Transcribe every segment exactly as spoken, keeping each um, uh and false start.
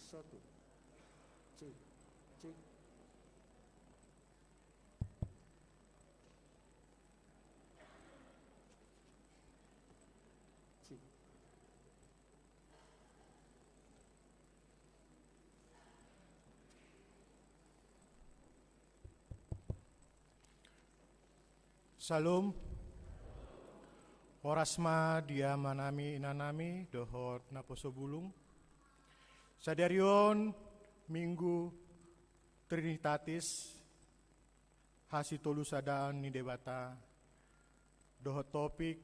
Satu. Cek, cek. Cek. Syalom. Horas ma di amanami, inanami dohot naposo bulung. Sadari on Minggu Trinitatis, hasitolusadaan ni Debata, dohot topik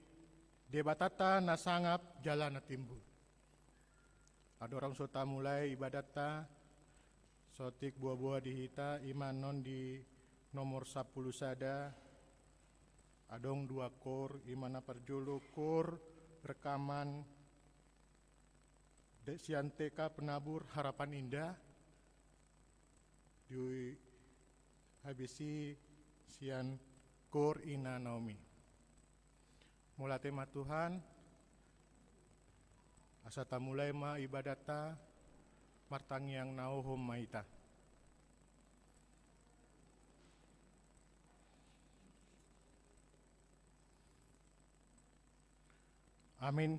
Debatanta na sangap jala na timbul. Andorang so tamulai ibadatta, saotik boa-boa di hita, ima annon di nomor sampulu sada, adong dua koor, ima na parjolo koor rekaman de-, sian T K Penabur Harapan Indah, dihabisi sian koor Ina Naomi. Mauliate ma Tuhan, asa tamulai ma ibadatta, martangiang na hohom ma hita. Amin.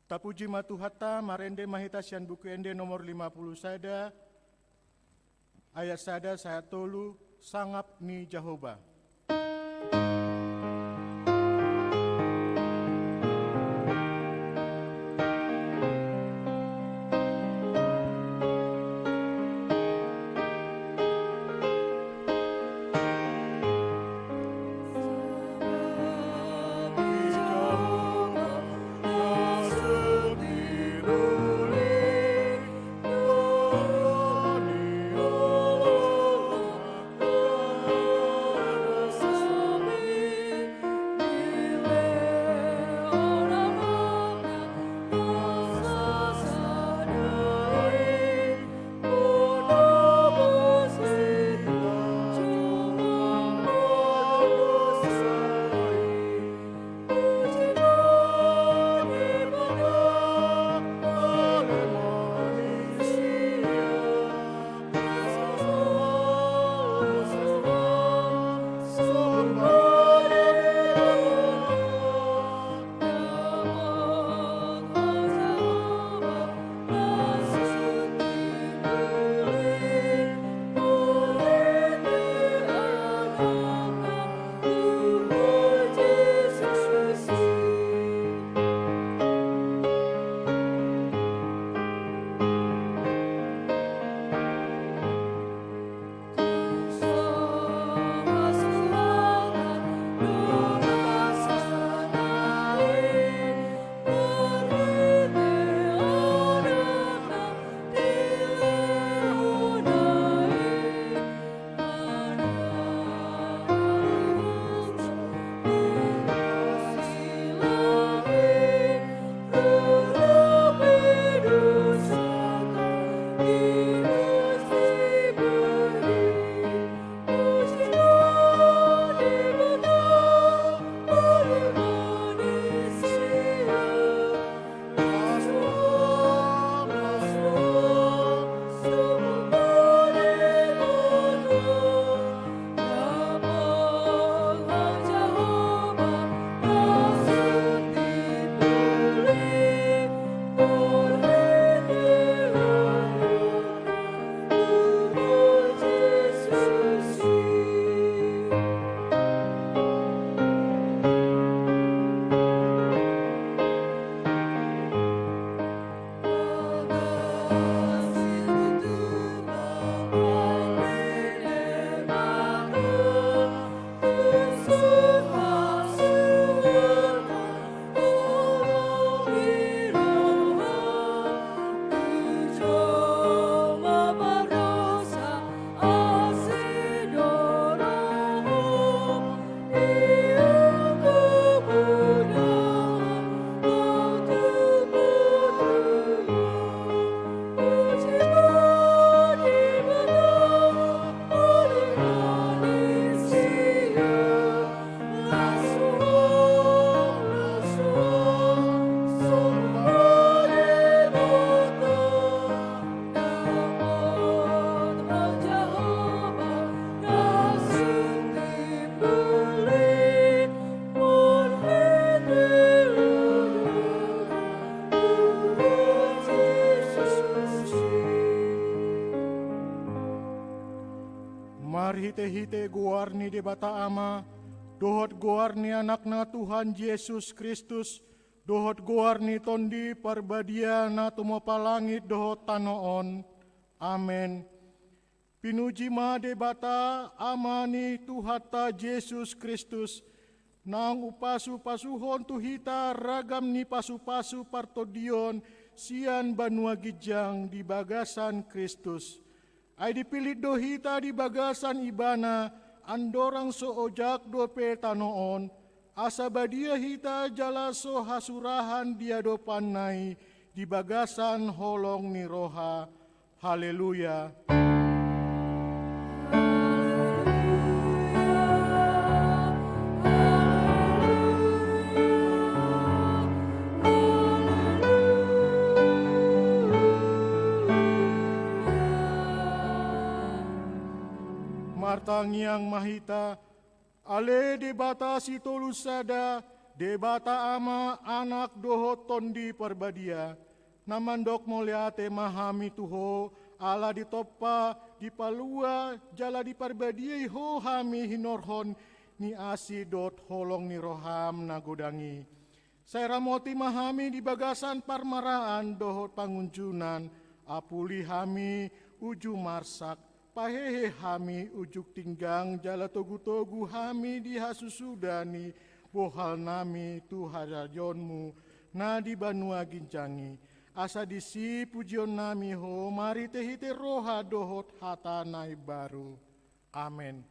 Tapuji ma Tuhanta, marende ma hita sian Buku Ende nomor lima pulu sada, ayat sada sahat tolu, Sangap ni Jahowa. Hite-hite goar ni Debata Ama, dohot goar ni Anakna Tuhan Jesus Kristus, dohot goar ni Tondi Parbadia na tumopa langit dohot tano on. Amen. Pinuji ma Debata, Ama ni Tuhanta Jesus Kristus, naung umpasu-pasuhon tu hita ragam ni pasu-pasu partondion sian banua ginjang di bagasan Kristus. Ai dipillit do hita di bagasan Ibana, andorang so ojak dope tano on, asa badia hita jala so hasurahan di adopanna i di bagasan holong ni roha. Haleluya. Martangiang ma hita. Ale Debata Sitolu Sada, Debata Ama, Anak dohot Tondi Parbadia, na mandok mauliate ma hami tu Ho, ala ditompa, dipalua, jala diparbadiai Ho hami hinorhon ni asi dohot holong ni roham na godang i. Sai ramoti ma hami di bagasan parmaraan dohot pangunjunan, apuli hami uju marsak, pahehe hami uju tinggang jala togu-togu hami di hasusuda ni bohalnami tu harajaonmu na di banua ginjang i, asa disi pujionnami Ho marhite-hite roha dohot hata na imbaru. Amen.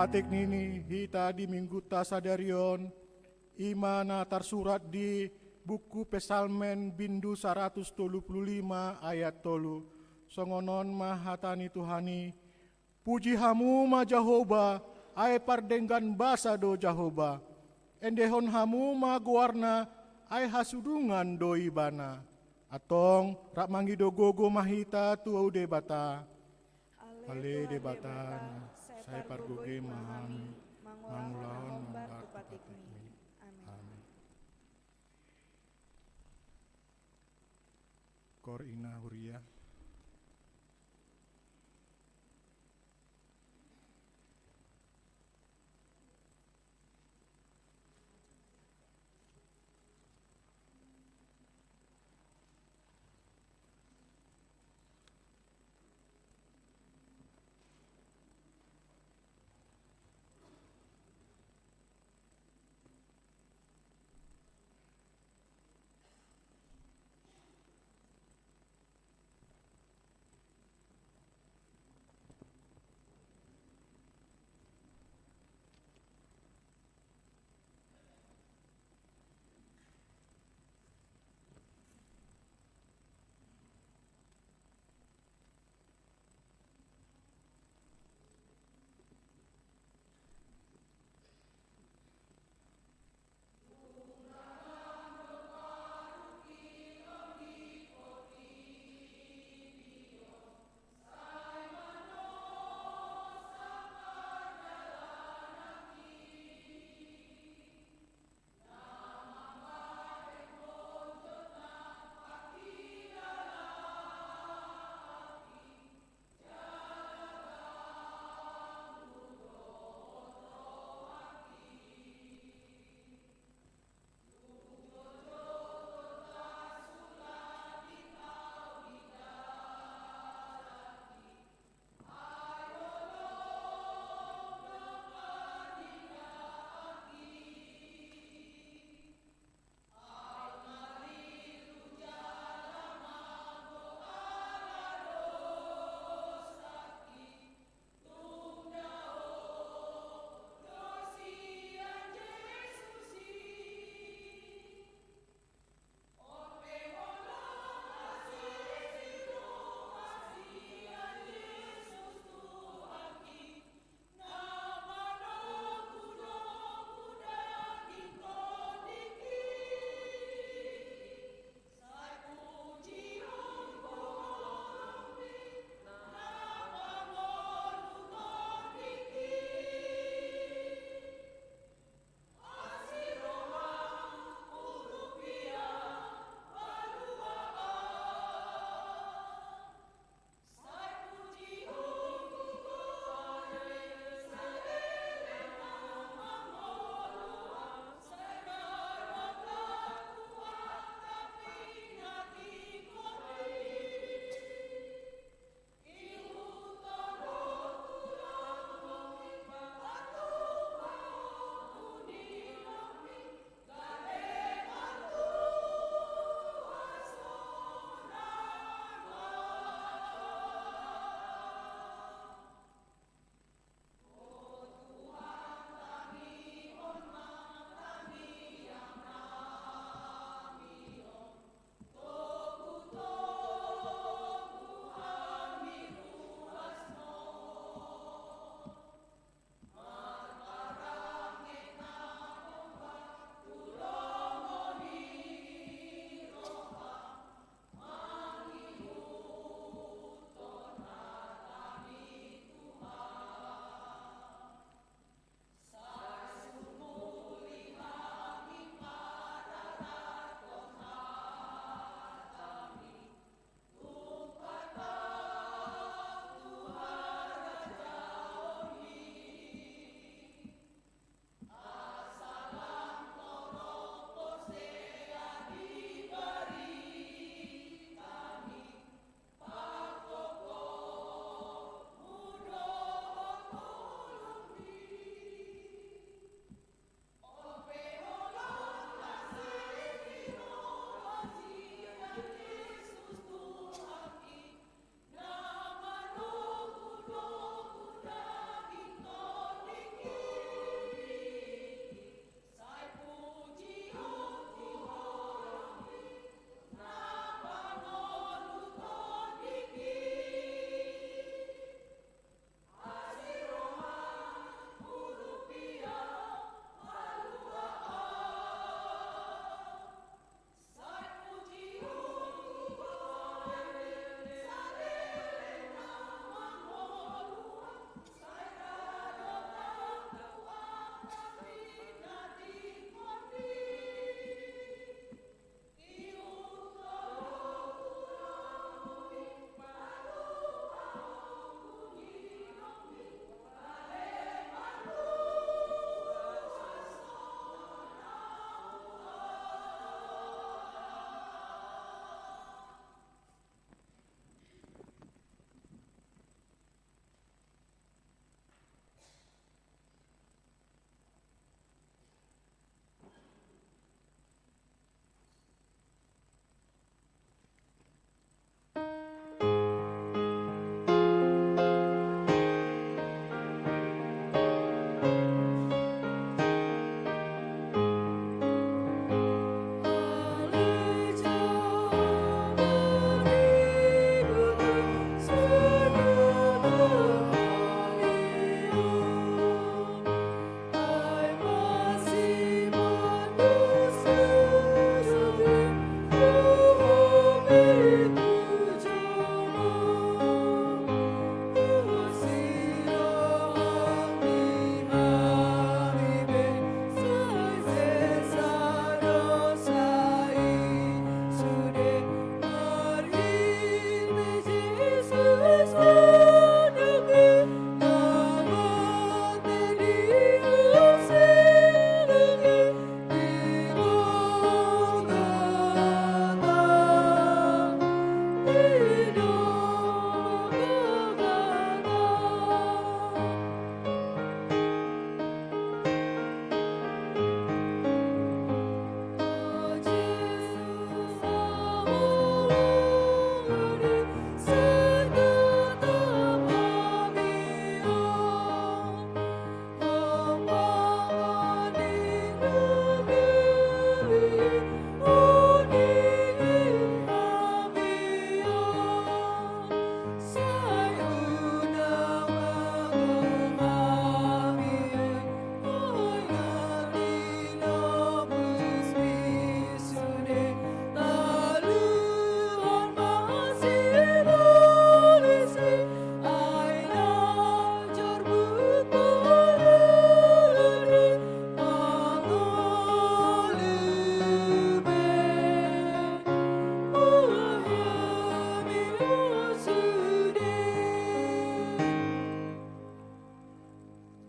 Patik ni hita di Minggunta sadari on, i ma na tarsurat di buku Psalmen bindu saratus tolu pulu lima ayat tolu. Songon on ma hata ni Tuhan i: Puji hamu ma Jahowa, ai pardenggan basa do Jahowa. Endehon hamu ma goarna, ai hasudungan do Ibana. Antong, rap mangido gogo ma hita tu Debata. Ale Debata, sai pargogoi ma hami mangulahon na hombar tu patikmi. Amen. Koor, ina, huria.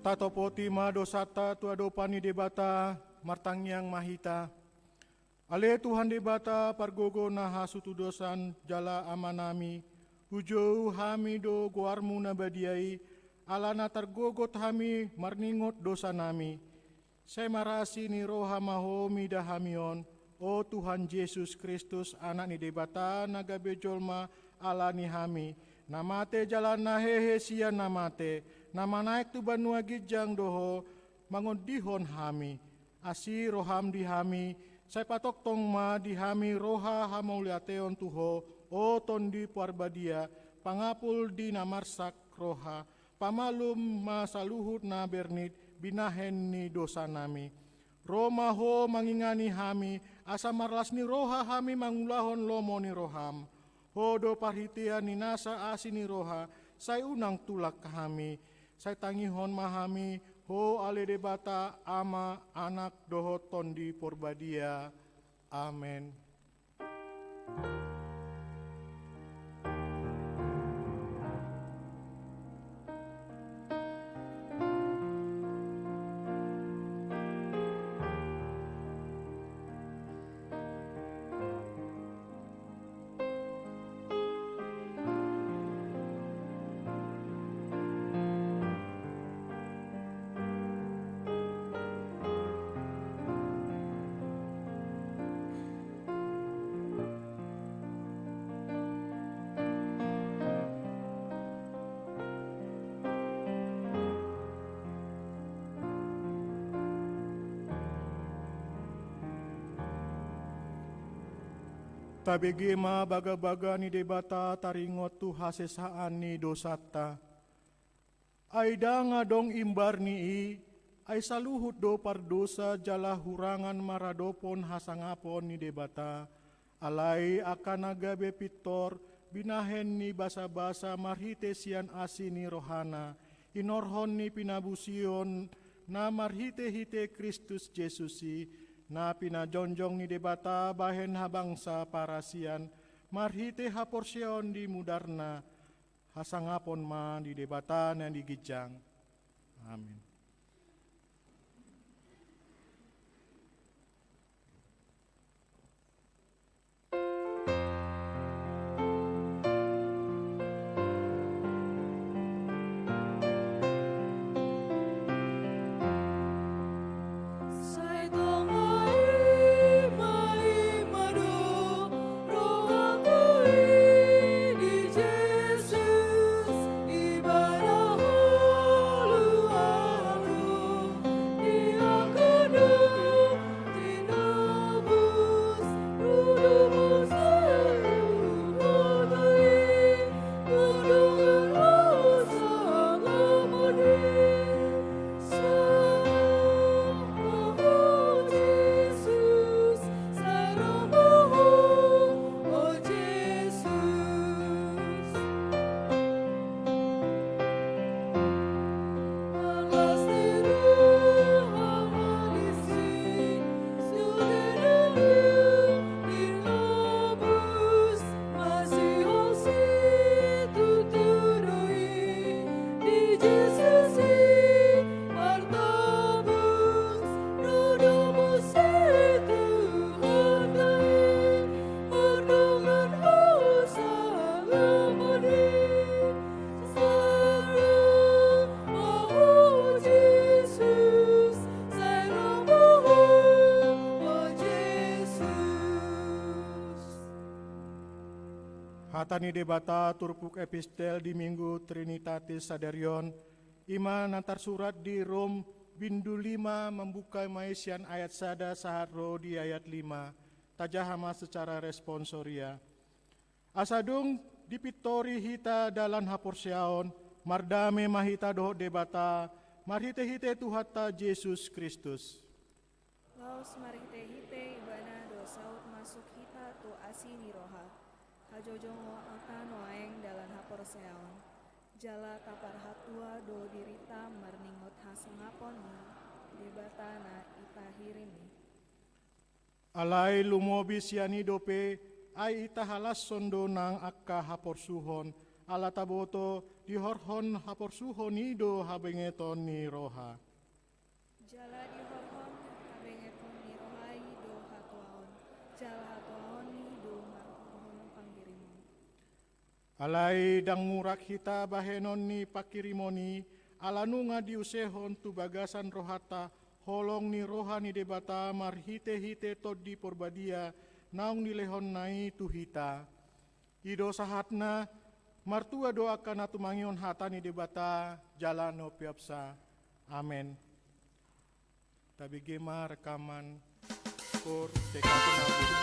Tatopoti ma dosanta tu adopan ni Debata. Martangiang ma hita. Ale Tuhan Debata, pargogo na hasuhuton dosa jala Amanami, hujou hami do goarmu na badia i, ala na targogot hami marningot dosanami. Sai marasi ni roha ma Ho mida hami on, o Tuhan Jesus Kristus, Anak ni Debata na gabe jolma ala ni hami, na mate jala na hehe sian na mate, na manaek tu banua ginjang do Ho, mangondihon hami. Asi roham di hami, sai patongtong ma di hami roha hamauliateon tu Ho, o Tondi Parbadia, pangapul di na marsak roha, pamalum ma saluhut na bernit binahen ni dosanami. Ro ma Ho mangingani hami, asa marlas ni roha hami mangulahon lomo ni roham. Ho do parhitean ni nasa asi ni roha, sai unang tulak hami, sai tangihon ma hami, Ho ale Debata, Ama, Anak, dohot Tondi Porbadia. Amen. Tabege ma bagabaga ni Debata taringot tu hasesaan ni dosanta. Ai ndang adong imbar ni i, ai saluhut do pardosa jala hurangan maradophon hasangapon ni Debata, alai angka na gabe pintor, binahen ni basabasa marhite sian asi ni rohana, hinorhon ni pinabusion na marhitehite Kristus Jesus i, na pinajongjong ni Debata bahen habangsa parasian, marhite haporseaon di mudarna, hasangapon ma di Debata na di ginjang. Amin. Hata ni Debata turpuk epistel di Minggu Trinitatis sadari on, i ma na tarsurat di Rom bindu lima, mambuka ma i sian ayat sada sahat ro di ayat lima. Tajaha ma secara responsoria. Asa dung dipintori hita dalan haporseaon, mardame ma hita dohot Debata, marhitehite Tuhanta Jesus Kristus. Laos marhitehite Ibana do saut masuk hita tu asi ni roha. Hajoujou angka nuaeng dalan haporseaon. Jala taparhatua do dirita marningot hasangapon ni Debata na i tahirim i. Alai lumobi sian i dope, ai i tahalashon do nang angka haporsuhon, Ala taboto, dihorhon haporsuhon i do habengeton ni roha. Jala dihorhon habengeton ni roha i do hatuaon, jala hatuaon i do marhorhon panghirimon. Alai ndang murak hita bahenon ni panghirimon i, ala nunga diusehon tu bagasan rohanta holong ni roha ni Debata marhitehite Tondi Porbadia naung nilehonna i tu hita. I do sahatna, martua do angka na tumangihon hata ni Debata jala na umpeopsa. Amen. Tabege ma rekaman koor T K Penampung.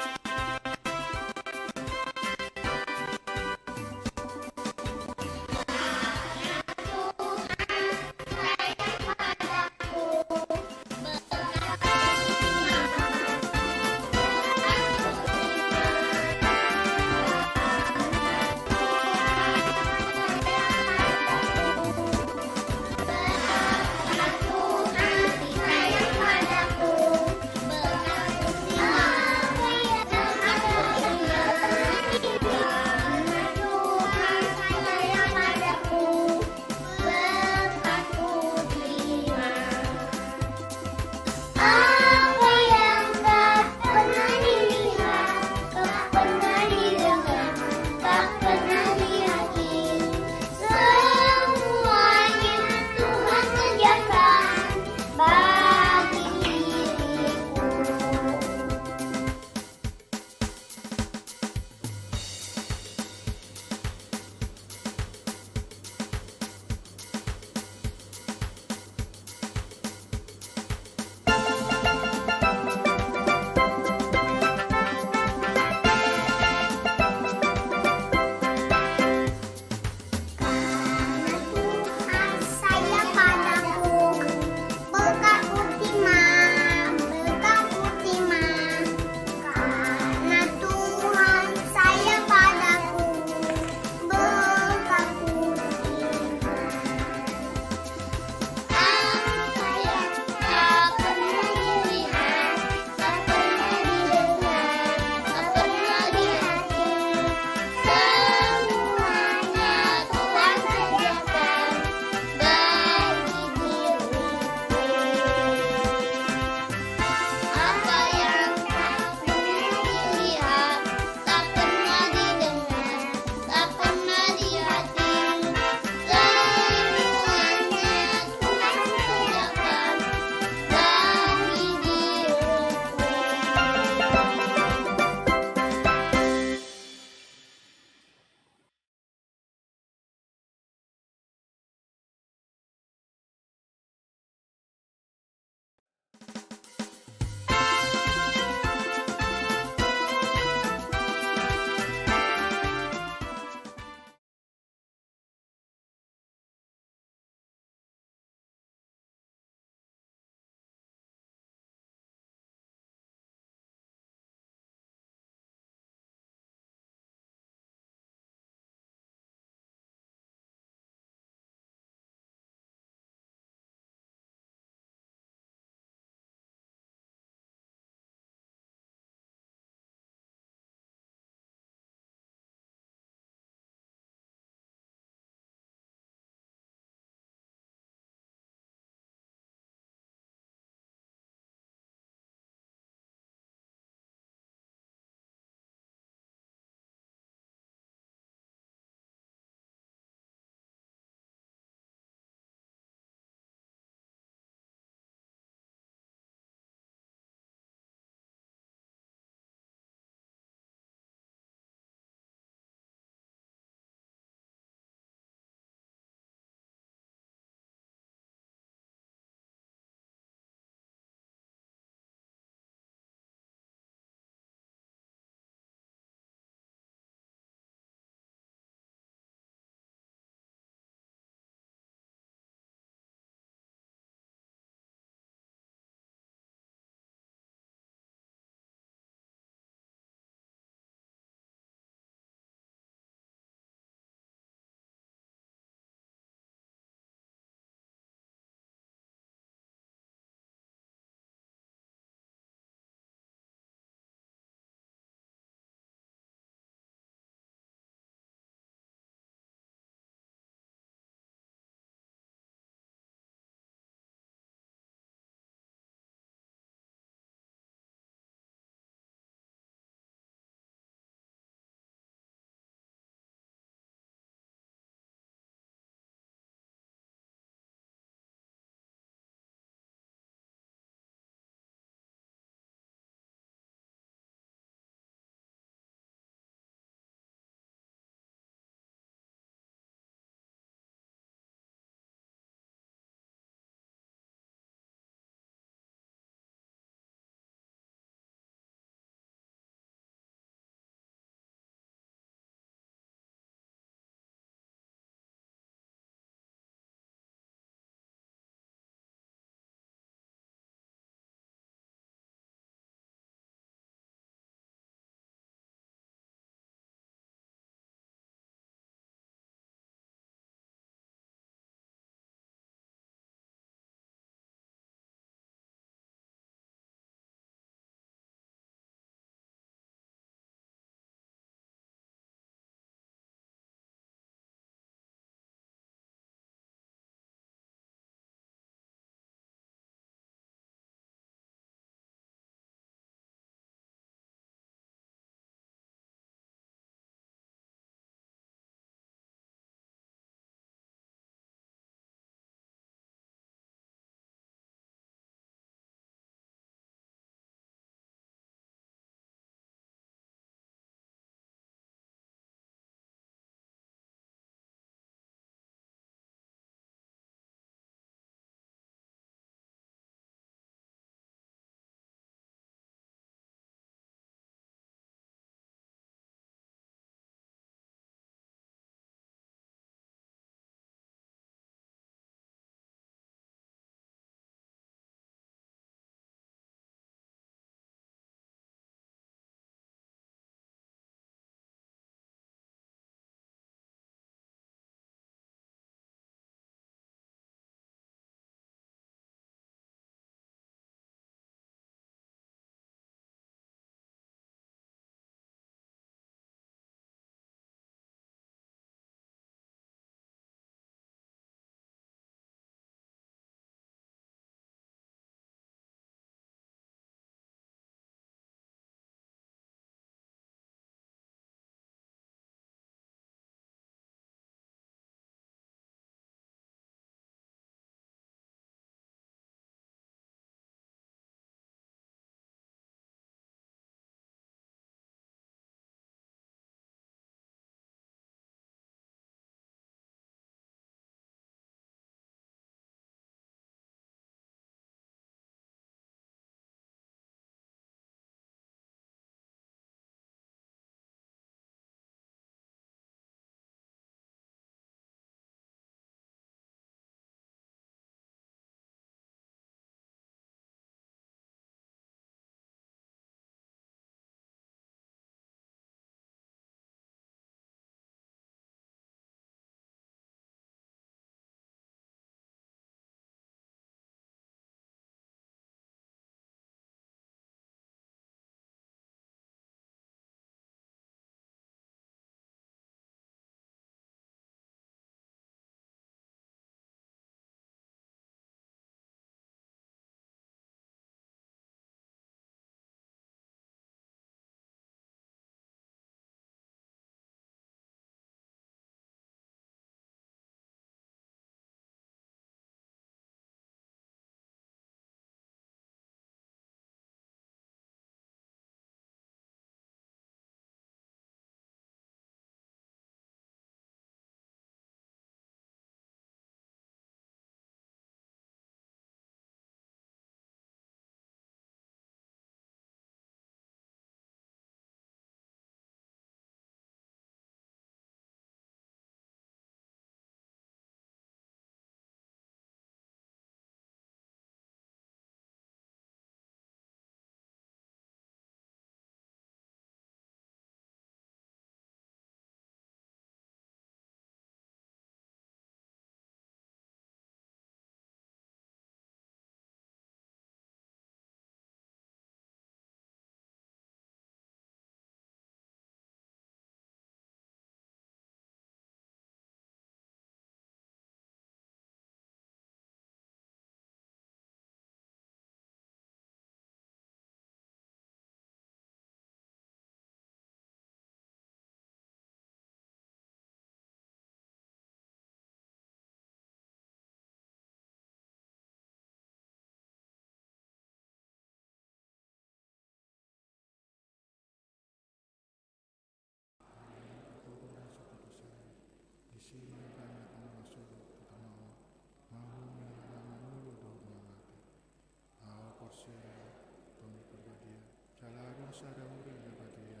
sada huria na badia,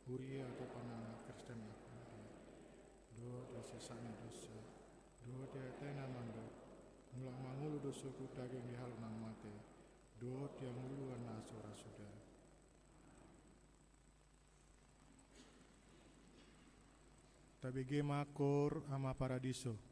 huria atopan na Kristen na huria. Dohot di hasesaan ni dosa, dohot di ateatean na mandok, mulak mangolu do sogot daging di halak na mate, dohot di hangoluan na so ra suda. Tabege ma angkor Ama Paradiso.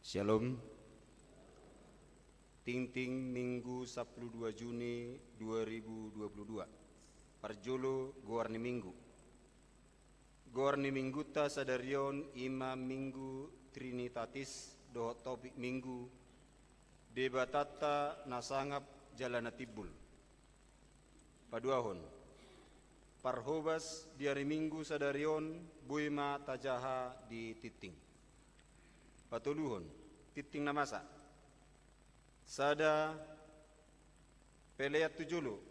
Shalom. Tingting Minggu sampulu dua Juni dua ribu dua puluh dua. Parjolo, goar ni Minggu. Goar ni Minggunta sadari on i ma Minggu Trinitatis dohot topik Minggu: Debatanta na sangap jala na timbul. Paduahon, parhobas di ari Minggu sadari on boi ma tajaha di tingting. Patoluhon, tingting na masa. Sada, pelean tu jolo.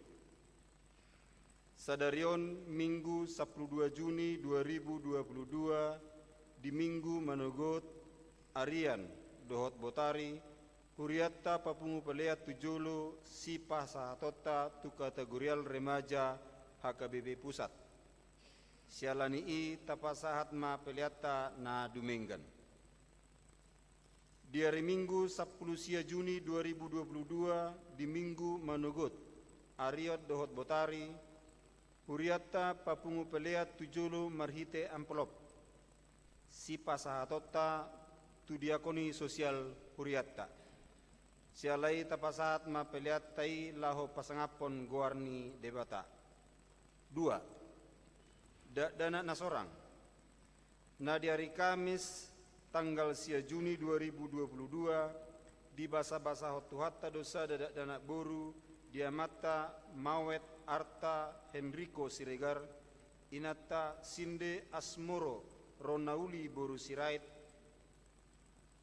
Sadari on Minggu sampulu dua Juni dua ribu dua puluh dua, di Minggu manogot, arian dohot botari, hurianta papungu pelean tu jolo sipasahatonta tu kategorial remaja H K B P Pusat. Siala ni i tapasahat ma peleanta na dumenggan. Di ari Minggu sampulu sia Juni dua ribu dua puluh dua, di Minggu manogot, arian dohot botari, hurianta papungu pelean tu jolo marhite amplop sipasahatonta tu diakoni sosial hurianta. Siala i tapasahat ma peleanta i laho pasangaphon goar ni Debata. Dua, dakdanak na sorang. Na di ari Kamis tanggal sia Juni dua ribu dua puluh dua, dibasabasahon Tuhanta do sada dakdanak boru di amanta Mawet Arta Henrico Siregar, inanta Sinde Asmoro Ronauli boru Sirait,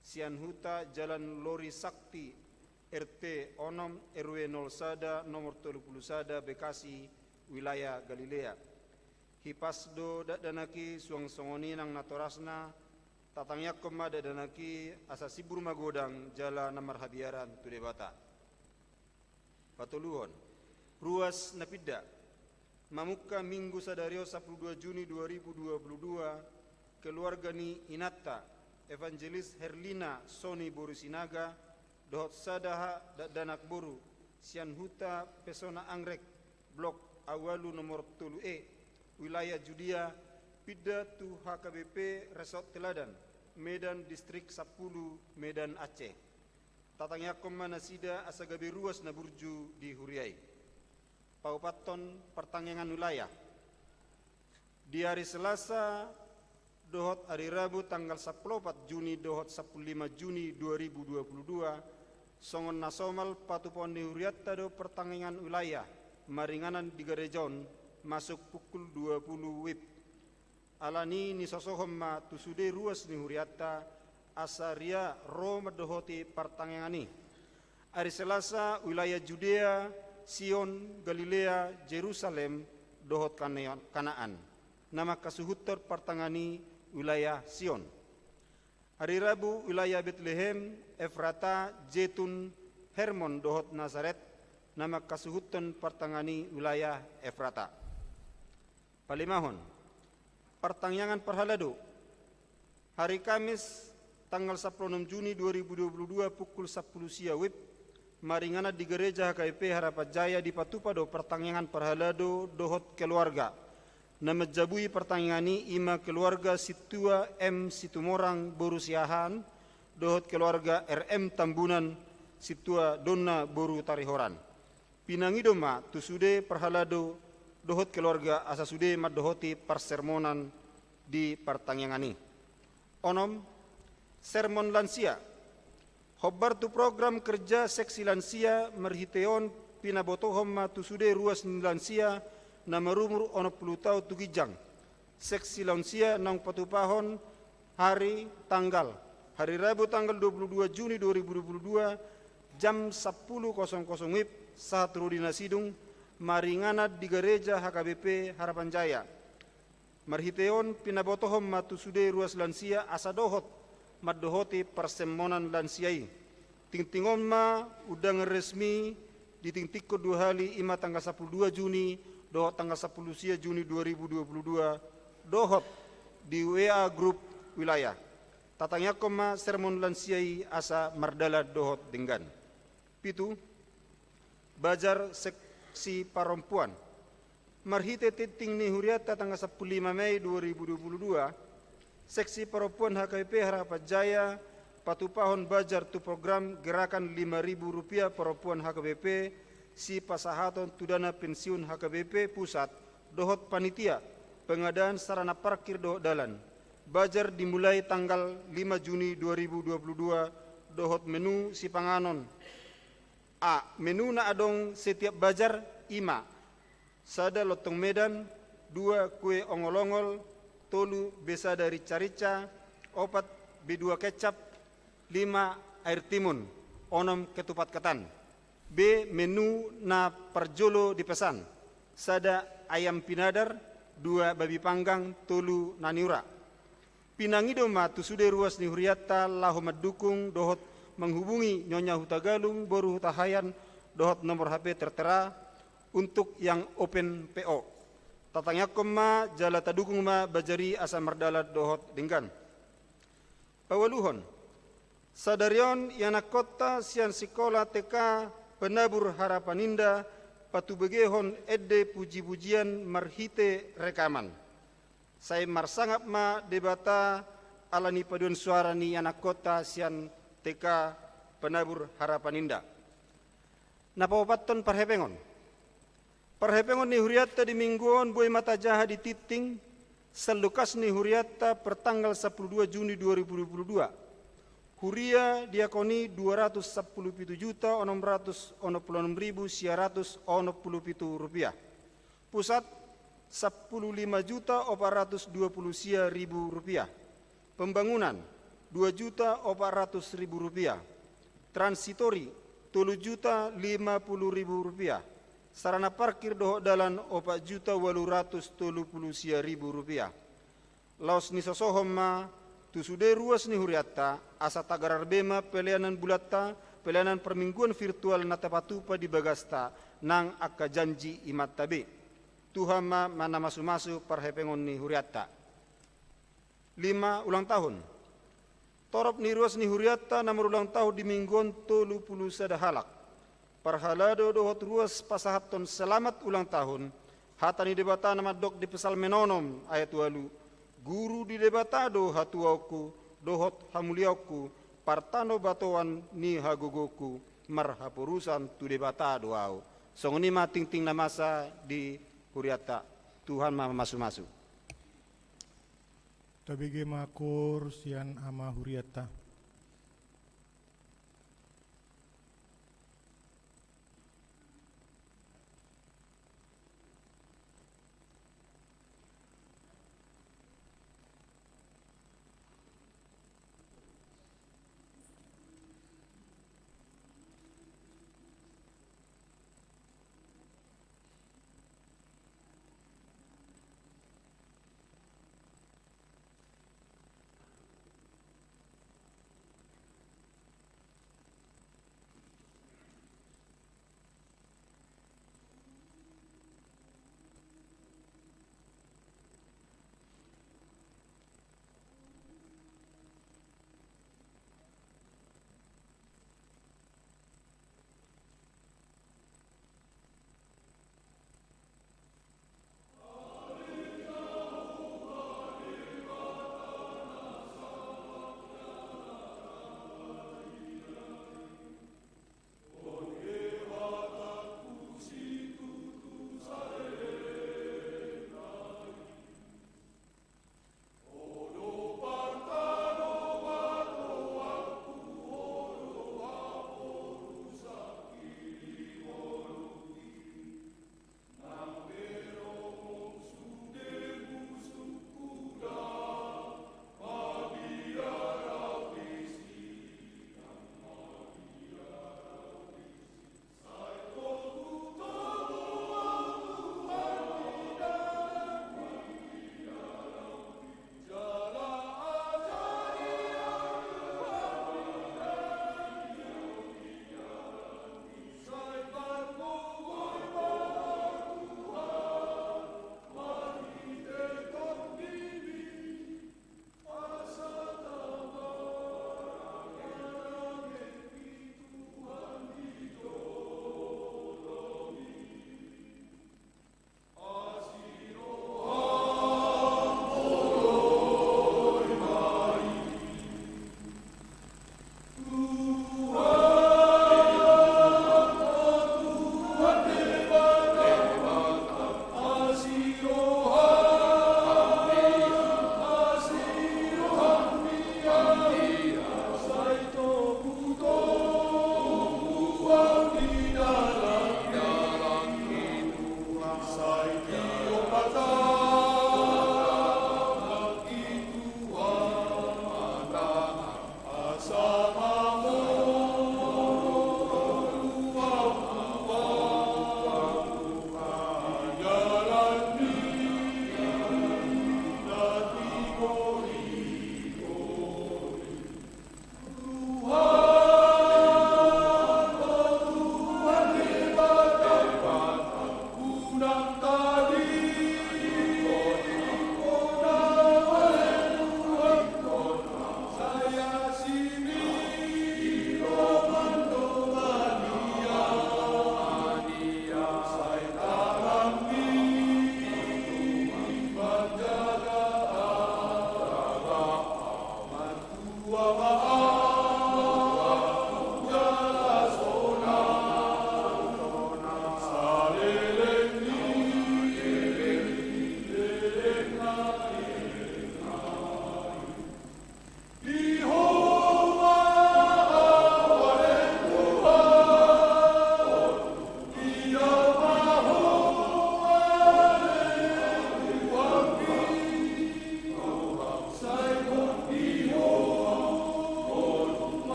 sian huta Jalan Lori Sakti, R T onom, R W nol sada, nomor tolu pulu sada, Bekasi, wilayah Galilea. Hipas do dakdanak i suang songon i nang natorasna. Tatangiangkon ma dakdanak i asa sibur magodang jala na marhabiaran tu Debata. Patoluhon, ruas na pinda. Mamungka Minggu sadari on sampulu dua Juni dua ribu dua puluh dua, keluarga ni inanta, Evangelis Herlina Soni boru Sinaga, dohot sada dakdanak boru, sian huta Pesona Anggrek, Blok Awalu nomor tolu E, wilayah Judea, pinda tu H K B P Resort Teladan, Medan, Distrik sampulu, Medan Aceh. Tatangiangkon ma nasida asa gabe ruas na burju di huria i. Paopathon, partangiangan wilayah. Di ari Selasa dohot ari Rabu tanggal sampulu opat Juni dohot sampulu lima Juni dua ribu dua puluh dua, songon na somal patupaon ni hurianta do partangiangan wilayah maringanan di gareja on masuk pukul dua puluh wib. Ala ni i nisosohon ma tu sude ruas ni hurianta asa ria ro mandohoti partangiangan i. Ari Selasa wilayah Judea, Sion, Galilea, Jerusalem, dohot Kanea-, Kanaan, na mangkasuhuthon partangiangan i wilayah Sion. Ari Rabu wilayah Betlehem, Efrata, Jetun, Hermon dohot Nasaret, na mangkasuhuthon partangiangan i wilayah Efrata. Palimahon, partangiangan parhalado. Hari Kamis tanggal sampulu onom Juni dua ribu dua puluh dua pukul sampulu sia wib, maringanan di gareja H K B P Harapan Jaya dipatupa do partangiangan parhalado dohot keluarga. Na manjabui partangiangan i i ma keluarga Sintua M Situmorang boru Siahaan dohot keluarga R M Tambunan Sintua Donna boru Tarihoran. Pinangido ma tu sude parhalado dohot keluarga asa sude mandohoti parsermonan di partangiangan i. Onom, sermon lansia. Hombar tu program kerja seksi lansia, marhite on pinabotohon ma tu sude ruas ni lansia na marumur onom pulu taon tu ginjang. Seksi lansia naung patupahon hari tanggal, hari Rabu tanggal dua puluh dua Juni dua ribu dua puluh dua, jam sampulu kosong kosong wib, sahat ro di na sidung, maringanan di gareja H K B P Harapan Jaya. Marhite on pinabotohon ma tu sude ruas lansia asa dohot mandohoti parsermonan lansia i. Tingting on ma undangan resmi ditingtingkon dua hali, i ma tanggal sampulu dua Juni dohot tanggal sampulu sia Juni dua ribu dua puluh dua, dohot di W A grup wilayah. Tatangiangkon ma sermon lansia i asa mardalan dohot denggan. Pitu, bazar seksi parompuan. Marhite tingting ni hurianta tanggal sampulu lima Mei dua ribu dua puluh dua, seksi parompuan H K B P Harapan Jaya patupahon bajar tu program gerakan lima ribu rupiah parompuan H K B P, sipasahaton tu dana pensiun H K B P pusat, dohot panitia pengadaan sarana parkir dohot dalan. Bajar dimulai tanggal lima Juni dua ribu dua puluh dua, dohot menu sipanganon. A. Menu na adong setiap bajar, i ma: sada lontong Medan, dua kue ongol-ongol, tolu be sada rica-rica, opat be dua kecap, lima air timun, onom ketupat ketan. B. Menu na parjolo dipesan: sada ayam pinadar, dua babi panggang, tolu naniura. Pinangido ma tu sude ruas ni hurianta laho mandukung dohot menghubungi Nyonya Hutagalung, boru Hutahaean, dohot nomor H P tertera untuk yang open P O. Tatangiangkon ma jala tadukung ma bajar i asa mardalan dohot denggan. Paualuhon. Sadari on ianakkonta sian sikola T K Penabur Harapan Indah patubegehon ende puji-pujian marhite rekaman. Sai marsangap ma Debata ala ni paduan suara ni ianakkonta sian T K Penabur Harapan Indah. Na paopathon parhepengon. Parhepengon ni hurianta di minggu on boi ma tajaha di tingting, sallukas ni hurianta per tanggal sampulu dua Juni dua ribu dua puluh dua. Huria diakoni dua ratus sampulu pitu juta onom ratus onom pulu onom ribu sia ratus onom pulu pitu rupiah. Pusat, sampulu lima juta opat ratus dua pulu sia ribu rupiah. Pembangunan, dua juta opat ratus ribu rupiah. Transitori, tolu juta lima pulu ribu rupiah. Sarana parkir dohot dalan, opat juta ualu ratus tolu pulu sia ribu rupiah. Laos nisosohon ma tu sude ruas ni hurianta, asa tagarar be ma pelayanan bulanta, pelayanan permingguan virtual na tapatupa di bagasta, nang angka janji imanta be. Tuhan ma na mamasu-masu parhepengon ni hurianta. Lima, ulang tahun. Torop ni ruas ni hurianta na marulang tahun di minggu on tolu pulu sada halak. Parhalado dohot ruas pasahathon selamat ulang tahun, hata ni Debata na mandok di Psalmen onom ayat ualu: Guru di Debata do hatuaonku dohot hamuliaonku, partanobatoan ni hagogoonku, marhaporusan tu Debata do ahu. Songon i ma tingting na masa di hurianta. Tuhan ma mamasu-masu. Tabege ma koor sian ama hurianta.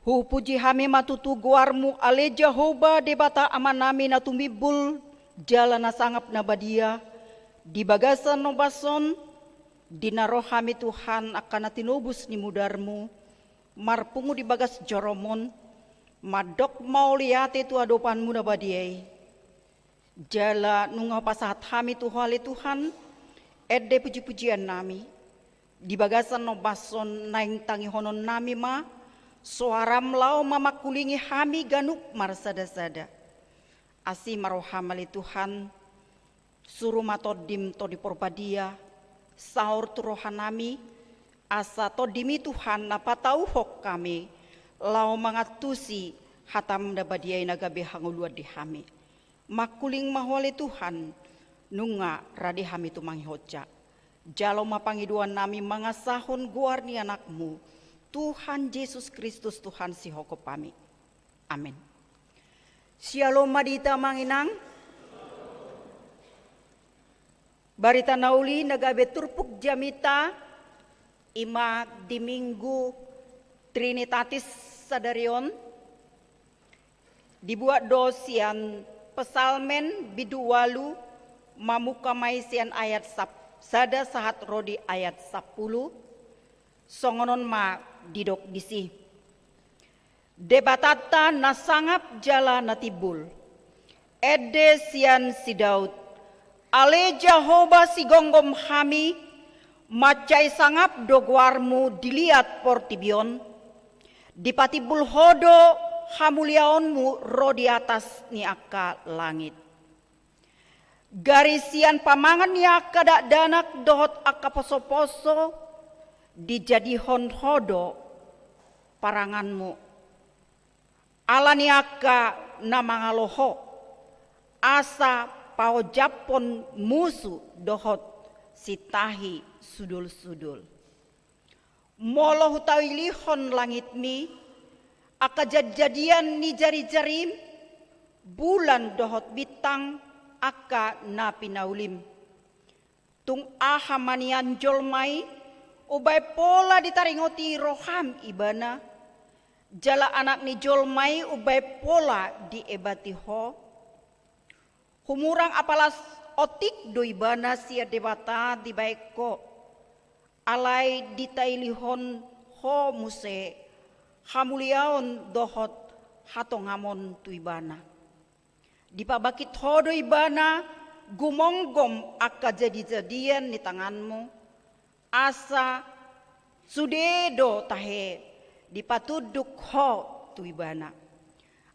Hupuji hami ma tutu goarmu ale Jahowa Debata Amanami na tumimbul jala na sangap na badia, di bagasan ombas on, di na ro hami Tuhan angka na tinobus ni mudarmu, marpungu di bagas jorom on, mandok mauliate tu adopanmu na badia i. Jala nunga pasahat hami tu ho ale Tuhan, ende pujipujiannami, di bagasan ombas on naeng tangihononnami ma, soaram laho mamangkulingi hami ganup marsadasada. Asi ma roham ale Tuhan, suru ma Tondim Tondi Porbadia, saor tu rohanami, asa Tondim i Tuhan na patauhon hami, laho mangantusi hatam na badia i na gabe hangoluan di hami. Mangkuling ma ho ale Tuhan, nunga rade hami tumangihonsa. Jalo ma pangidoannami mangasahon goar ni Anakmu, Tuhan Jesus Kristus Tuhan sihogop hami. Amen. Syalom ma di hita amang inang. Barita na uli na gabe turpuk jamita, i ma di Minggu Trinitatis sadari on, dibuat do sian Psalmen bindu ualu, mamungka ma i sian ayat sap-, sada sahat ro di ayat sampulu, songon on ma didok disi. Debatanta na sangap jala na timbul. Ende sian si Daud. Ale Jahowa sigomgom hami, mansai sangap do goarmu di liat portibi on. Dipatimbul ho do hamuliaonmu ro di atas ni angka langit. Gari sian pamangan ni angka dakdanak dohot angka posoposo, dijadihon ho do paranganmu. Ala ni angka na mangalo ho, asa paonjaphon musu dohot sintahi sudulsudul. Molo hutailihon langitmi, angka jadijadian ni jarijarim, bulan dohot bintang, angka na pinaulim. Tung aha ma nian jolma i, umbaen pola ditaringoti roham ibana, jala anak ni jolma i umbaen pola diebati ho? Humurang apala otik do ibana sian Debata dibaen ho, alai ditailihon ho muse hamuliaon dohot hatongamon tu ibana. Dipabangkit ho do ibana gumomgom angka jadijadian ni tanganmu, asa sude do tahe dipatunduk ho tu ibana.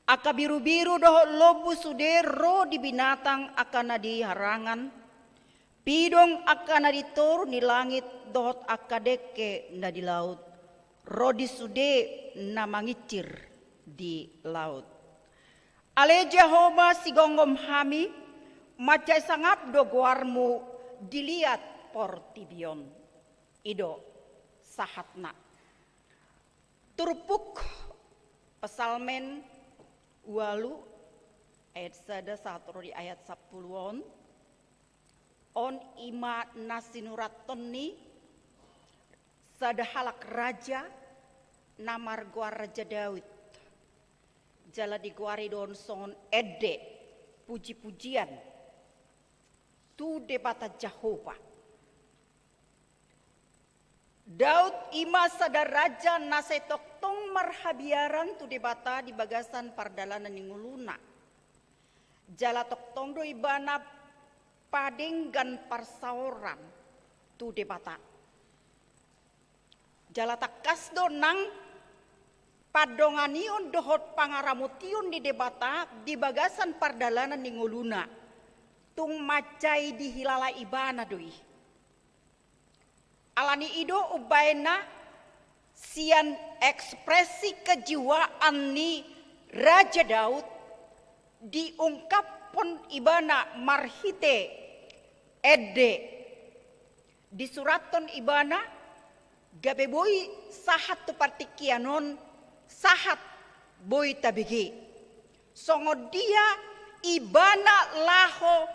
Angka birubiru dohot lombu sude ro di binatang angka na di harangan, pidong angka na di toru ni langit dohot angka dengke na di laut, ro di sude na mangincir di laut. Ale Jahowa sigomgom hami, mansai sangap do goarmu di liat portibi on. I do sahatna. Turpuk Psalmen ualu ayat sada sahat ro di ayat sampulu on. On i ma na sinurathon ni sada halak raja na margoar Raja Daud. Jala digoari do on songon ende pujipujian tu Debata Jahowa. Daud i ma sada raja na sai tongtong marhabiaran tu Debata di bagasan pardalanan ni ngoluna. Jala tongtong do ibana padenggan parsaoran tu Debata. Jala tangkas do nang pandonganion dohot pangaramotion ni Debata di bagasan pardalanan ni ngoluna. Tung mansai dihilala ibana do i. Alani i do umbaenna sian ekspresi kejiwaan ni Raja Daud diungkaphon ibana marhite ende. Disurathon ibana gabe boi sahat tu partingkian on, sahat boi tabege. Songon dia ibana laho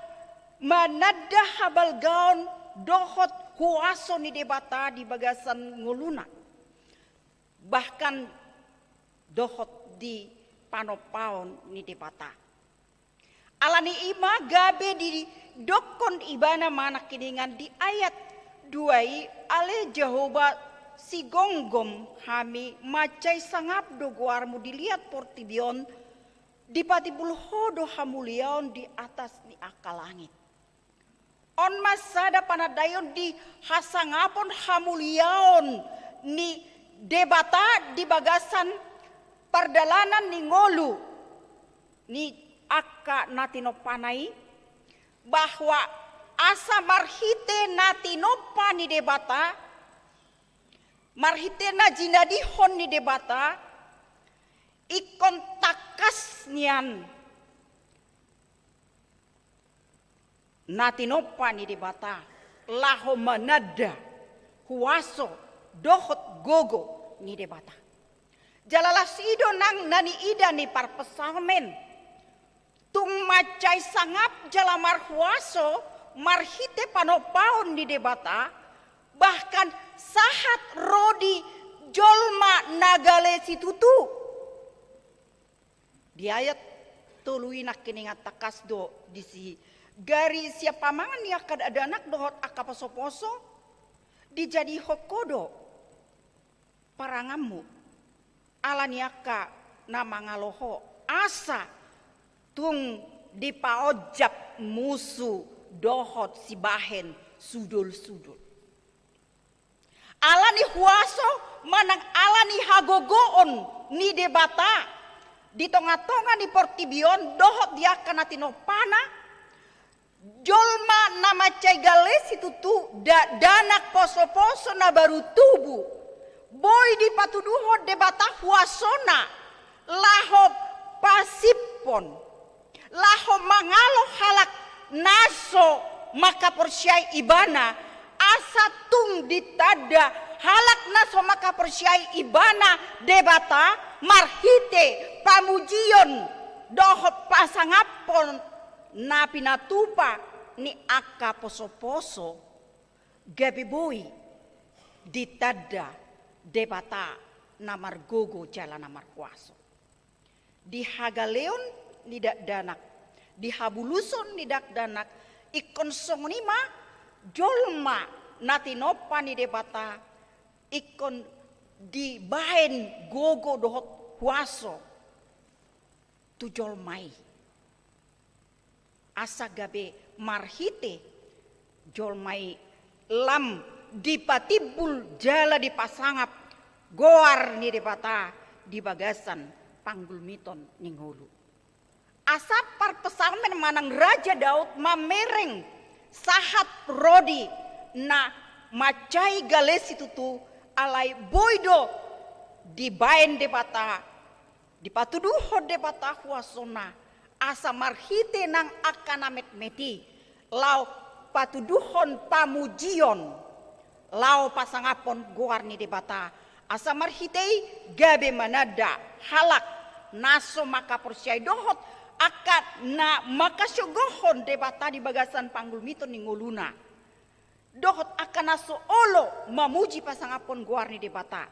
mananda habalgaon dohot kuaso ni Debata di bagasan ngoluna. Bahkan dohot di panompaon ni Debata. Ala ni i ma gabe didokkon ibana ma nangkiningan di ayat dua i, ale Jahowa, sigomgom hami, mansai sangap do goarmu di liat portibi on, dipatimbul ho do hamuliaon di atas ni angka langit. On ma sada panandaion di hasangapon hamuliaon ni Debata di bagasan pardalanan ni ngolu ni angka na tinompana i, bahwa asa marhite na tinompa ni Debata, marhite na jinadihon ni Debata, ingkon tangkas nian na tinompa ni Debata laho mananda huaso dohot gogo ni Debata. Jala laos i do nang na niida ni parpsalmen. Tung mansai sangap jala marhuaso marhite panompaon ni Debata, bahkan sahat ro di jolma na gale situtu. Di ayat tolu i nangkiningan tangkas do disi, gari sian pamangan ni angka dakdanak dohot angka posoposo, dijadihon ho do paranganmu ala ni angka na mangalo ho, asa tung dipaonjak musu dohot sibahen sudolsudol. Ala ni huaso manang ala ni hagogoon ni Debata di tongatonga ni portibi on dohot di angka na tinompana, jolma na mansai gale situtu, dakdanak, posoposo na baru tubu, boi dipatuduhon Debata huasona laho pasiphon, laho mangalo halak na so mangkaporseai ibana, asa tung ditanda halak na so mangkaporseai ibana Debata marhite pamujion dohot pasangaphon na pinatupa ni angka posoposo, gabe boi ditanda Debata na margogo jala na marhuaso. Di hagaleon ni dakdanak, di habuluson ni dakdanak, ingkon songon i ma jolma na tinompa ni Debata, ingkon dibaen gogo dohot huaso tu jolma i. Asa gabe marhite jolma i lam dipatimbul jala dipasangap goar ni Debata di bagasan panggulmiton ni ngolu. Asa parpsalmen manang Raja Daud mamereng sahat ro di na mansai gale situtu, alai boi do dibaen Debata, dipatuduhon Debata huasona, asa marhite nang angka na metmet i laho patuduhon pamujion, laho pasangaphon goar ni Debata, asa marhite i gabe mananda halak na so mangkaporseai dohot angka na mangkasogohon Debata di bagasan panggulmiton ni ngoluna, dohot angka na so olo mamuji pasangaphon goar ni Debata,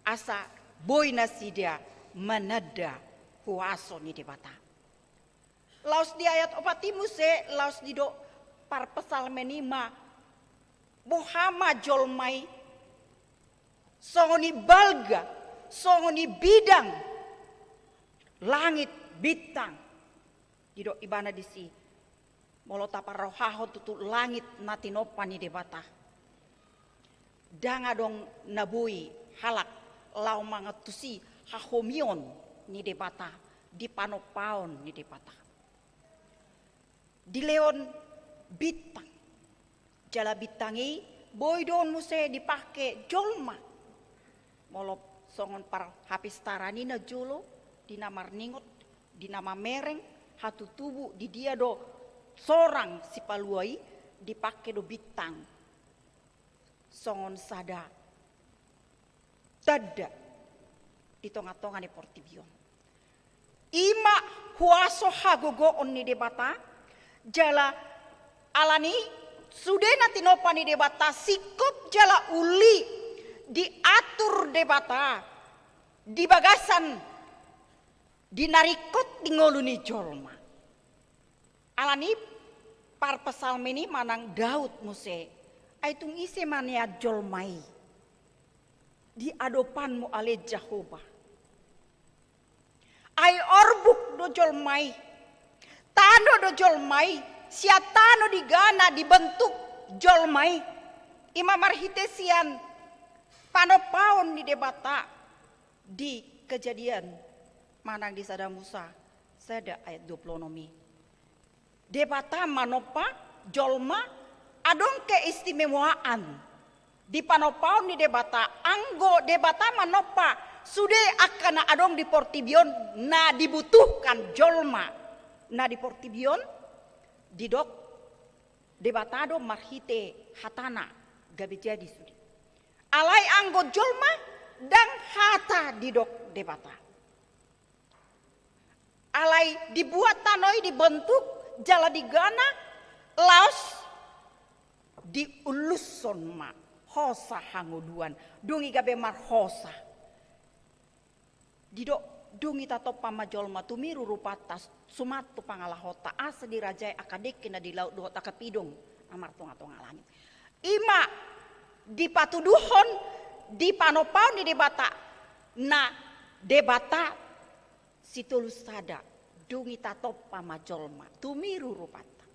asa boi nasida mananda huaso ni Debata. Laos di ayat opat i muse, laos didok parpsalmen i ma, boha ma jolma i songon i balga, songon i bidang langit bintang. Didok ibana disi, molo taparrohahon tutu langit na tinompa ni Debata, ndang adong na boi halak laho mangantusi hahomion ni Debata di panompaon ni Debata. Dilehon bintang. Jala bintang i boi do on muse dipake jolma. Molo songon parhapistaran i na jolo, di na marningot, di na mamereng, hatutubu, di dia do sorang sipalua i, dipake do bintang songon sada tanda di tongatonga ni portibi on. I ma huaso hagogoon ni Debata, jala ala ni i sude na tinompa ni Debata, singkop jala uli diatur Debata. di bagasan di na ringkot di ngolu ni jolma. Alani parpsalmen i manang Daud muse, ai tung ise ma nian jolma i di adopanmu ale Jahowa. Ai orbuk do jolma i, tano do jolma i, sian tano digana dibentuk jolma i. Ima marhite sian panompaon ni Debata di Kejadian manang di Sada Musa sada ayat dua pulu onom i. Debata manompa jolma, adong keistimewaan di panompaon ni Debata. Anggo Debata manompa sude angka na adong di portibi on na dibutuhkan jolma na di portibi on, didok Debata do marhite hatana gabe jadi sude. Alai anggo jolma ndang hata didok Debata. Alai dibuat tano i, dibentuk jala digana laos diullushon ma hosa hangoluan, dung i gabe marhosa. Didok, dung i tatompa ma jolma tumiru rupanta, suman tu pangalahonta, asa dirajai angka dengke na di laut dohot angka pidong na martongatonga langit. Ima dipatuduhon di panompaon ni Debata na Debata sitolu sada, dung i tatompa ma jolma tumiru rupanta.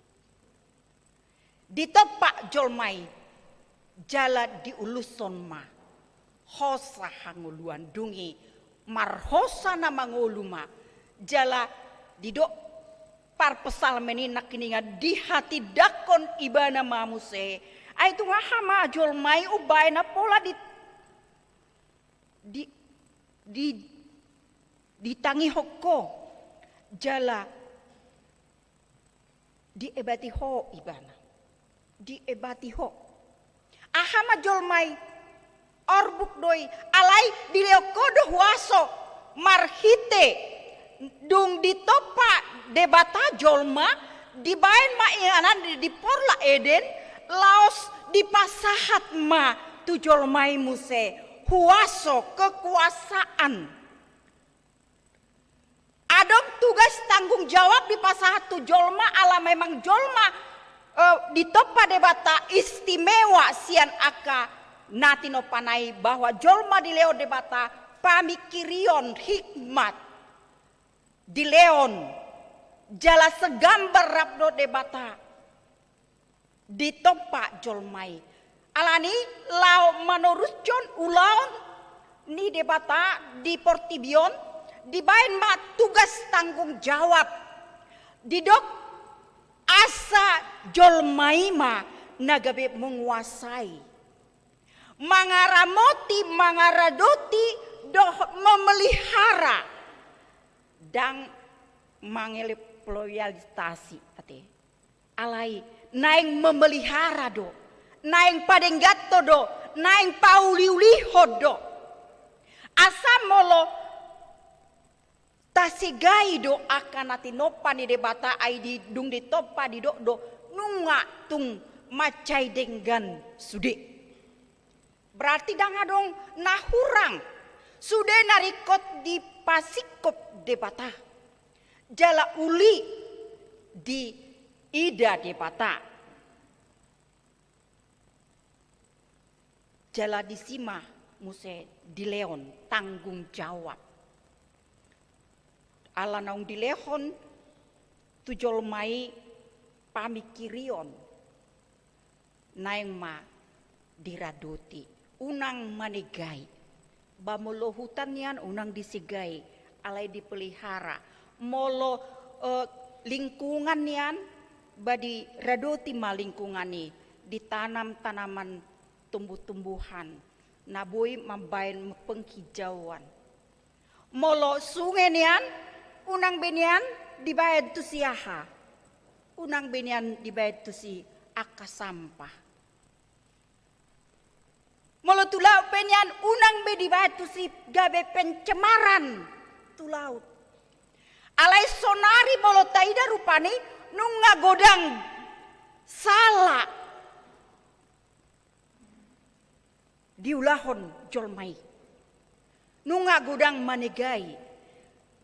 Ditompa jolma i jala diullushon ma hosa hangoluan, dung i marhosa na mangolu ma. Jala didok parpsalmen i nangkiningan, dihatindangkon ibana ma muse. Ai tung aha ma jolma i umbahen na pola di, di, di, ditangihon ho jala diebati ho ibana. Diebati ho. Aha ma jolma i? Orbuk do i, alai dilehon ho do huaso marhite dung ditompa Debata jolma, dibaen ma inganan di, di Porlak Eden, laos dipasahat ma tu jolma i muse huaso, kekuasaan. Adong tugas tanggung jawab dipasahat tu jolma, ala memang jolma, eh, ditompa Debata istimewa sian angka na tinompana i, bahwa jolma dilehon Debata pamingkirion, hikmat dilehon, jala segambar rap dohot Debata ditompa jolma i. Alani laho manorushon ulaon ni Debata di portibi on, dibaen ma tugas tanggung jawab. Didok asa jolma i ma na gabe menguasai, mangaramoti, mangaradoti dohot memelihara. Ndang mengeksploitasi ate. Alai naeng memelihara do, naeng padengganhon do, naeng pauliulihon do. Asa molo tasegai do angka na tinompa ni Debata, ai di, dung ditompa didok do nunga tung mansai denggan sude. Berarti ndang adong na hurang, sude na ringkot dipasingkop Debata. Jala uli diida Debata. Jala disi ma muse dilehon tanggung jawab. Ala naung dilehon tu jolma i pamingkirion, naeng ma diradoti, unang manegai. Ba molo huta nian unang disegai, alai dipelihara. Molo, eh, lingkungan nian, ba diradoti ma lingkungan i, ditanam tanaman tumbuh-tumbuhan na boi mambaen penghijauan. Molo sunge nian, unang be nian dibaen tusi aha, unang be nian dibaen tusi angka sampah. Molo tu laut pe nian, unang be dibaen tusi gabe pencemaran tu laut. Alai sonari molo taida rupani nunga godang sala diulahon jolma i. Nunga godang manegai,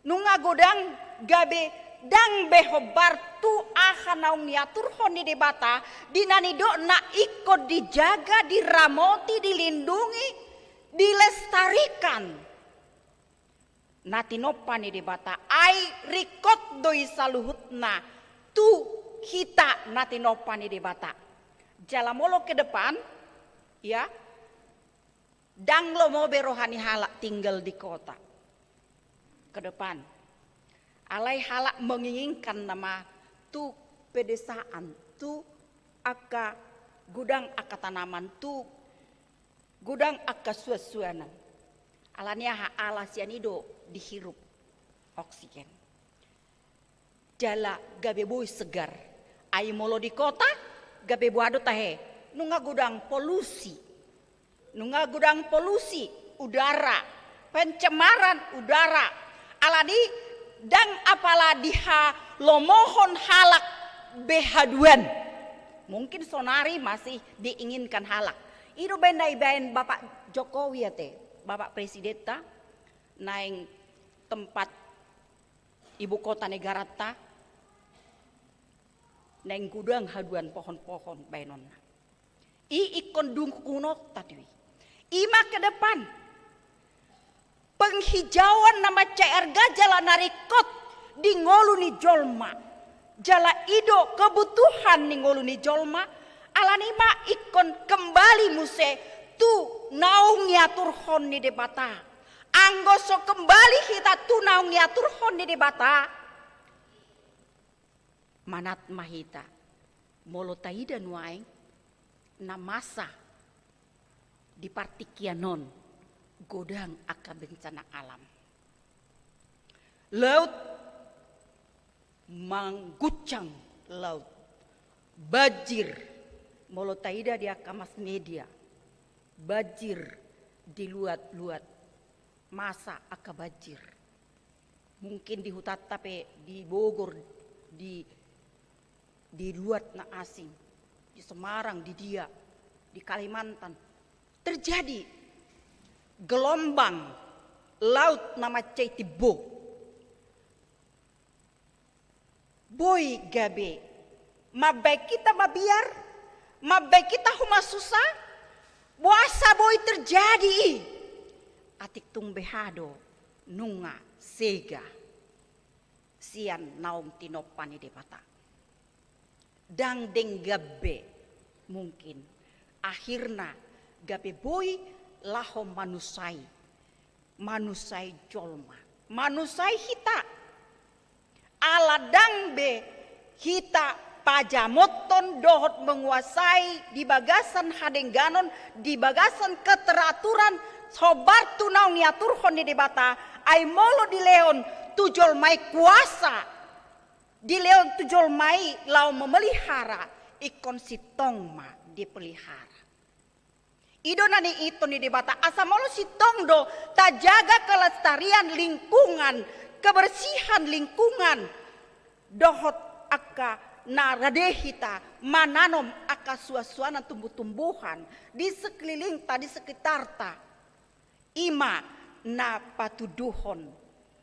nunga godang gabe ndang be hombar tu aha naung niaturhon ni Debata, di na nidokna ingkon dijaga, diramoti, dilindungi, dilestarikan na tinompa ni Debata, ai ringkot do i saluhutna tu hita na tinompa ni Debata. Jala molo ke depan, ya, ndang lomo be roha ni halak tinggal di kota ke depan. Alai halak menginginkan nama tu pedesaan, tu angka godang angka tanaman, tu godang angka suansuanan. Alani aha? Ala sian i do dihirup oksigen. Jala gabe boi segar. Ai molo di kota, gabe boha do tahe? Nunga godang polusi. Nunga godang polusi udara, pencemaran udara. Alani ndang apala dihalomohon halak be haduan. Mungkin sonari masih diinginkan halak. I do baen na ibaen Bapak Jokowi ate, Bapak Presidenta, naeng tempat ibu kota negaranta, naeng godang haduan pohon-pohon baenonna. I ingkon dukunonta do i. I ma ke depan. Penghijauan na mansai arga jala na ringkot di ngolu ni jolma. Jala i do kebutuhan ni ngolu ni jolma. Alani i ma ingkon kembali muse tu naung niaturhon ni Debata. Anggo so kembali hita tu naung niaturhon ni Debata, manat ma hita molo taida nuaeng na masa di partingkian on godang angka bencana alam. Laut mangguncang, laut banjir, molo taida di angka mass media, banjir di luat-luat, masa angka banjir. Mungkin di hutanta pe, di Bogor, di, di luat na asing, di Semarang, di dia, di Kalimantan, terjadi gelombang laut na mansai timbo. Boi gabe mambaen hita mabiar, mambaen hita humasusa, boasa boi terjadi i? Atik tung beha do nunga sega sian naung tinompa ni Debata. Ndang denggan be mungkin. Akhirna gabe boi laho manusai, manusai jolma, manusai hita. Ala ndang be hita pajamothon dohot menguasai di bagasan hadengganon, di bagasan keteraturan, hombar tu naung niaturhon ni Debata, ai molo dilehon tu jolma i kuasa, dilehon tu jolma i laho memelihara, ingkon sintong ma dipelihara. I do na niihuthon ni Debata, asa molo sintong do tajaga kelestarian lingkungan, kebersihan lingkungan, dohot angka na rade hita mananom angka suansuanan tumbuh-tumbuhan di sekelilingta, di sekitarta. I ma na patuduhon,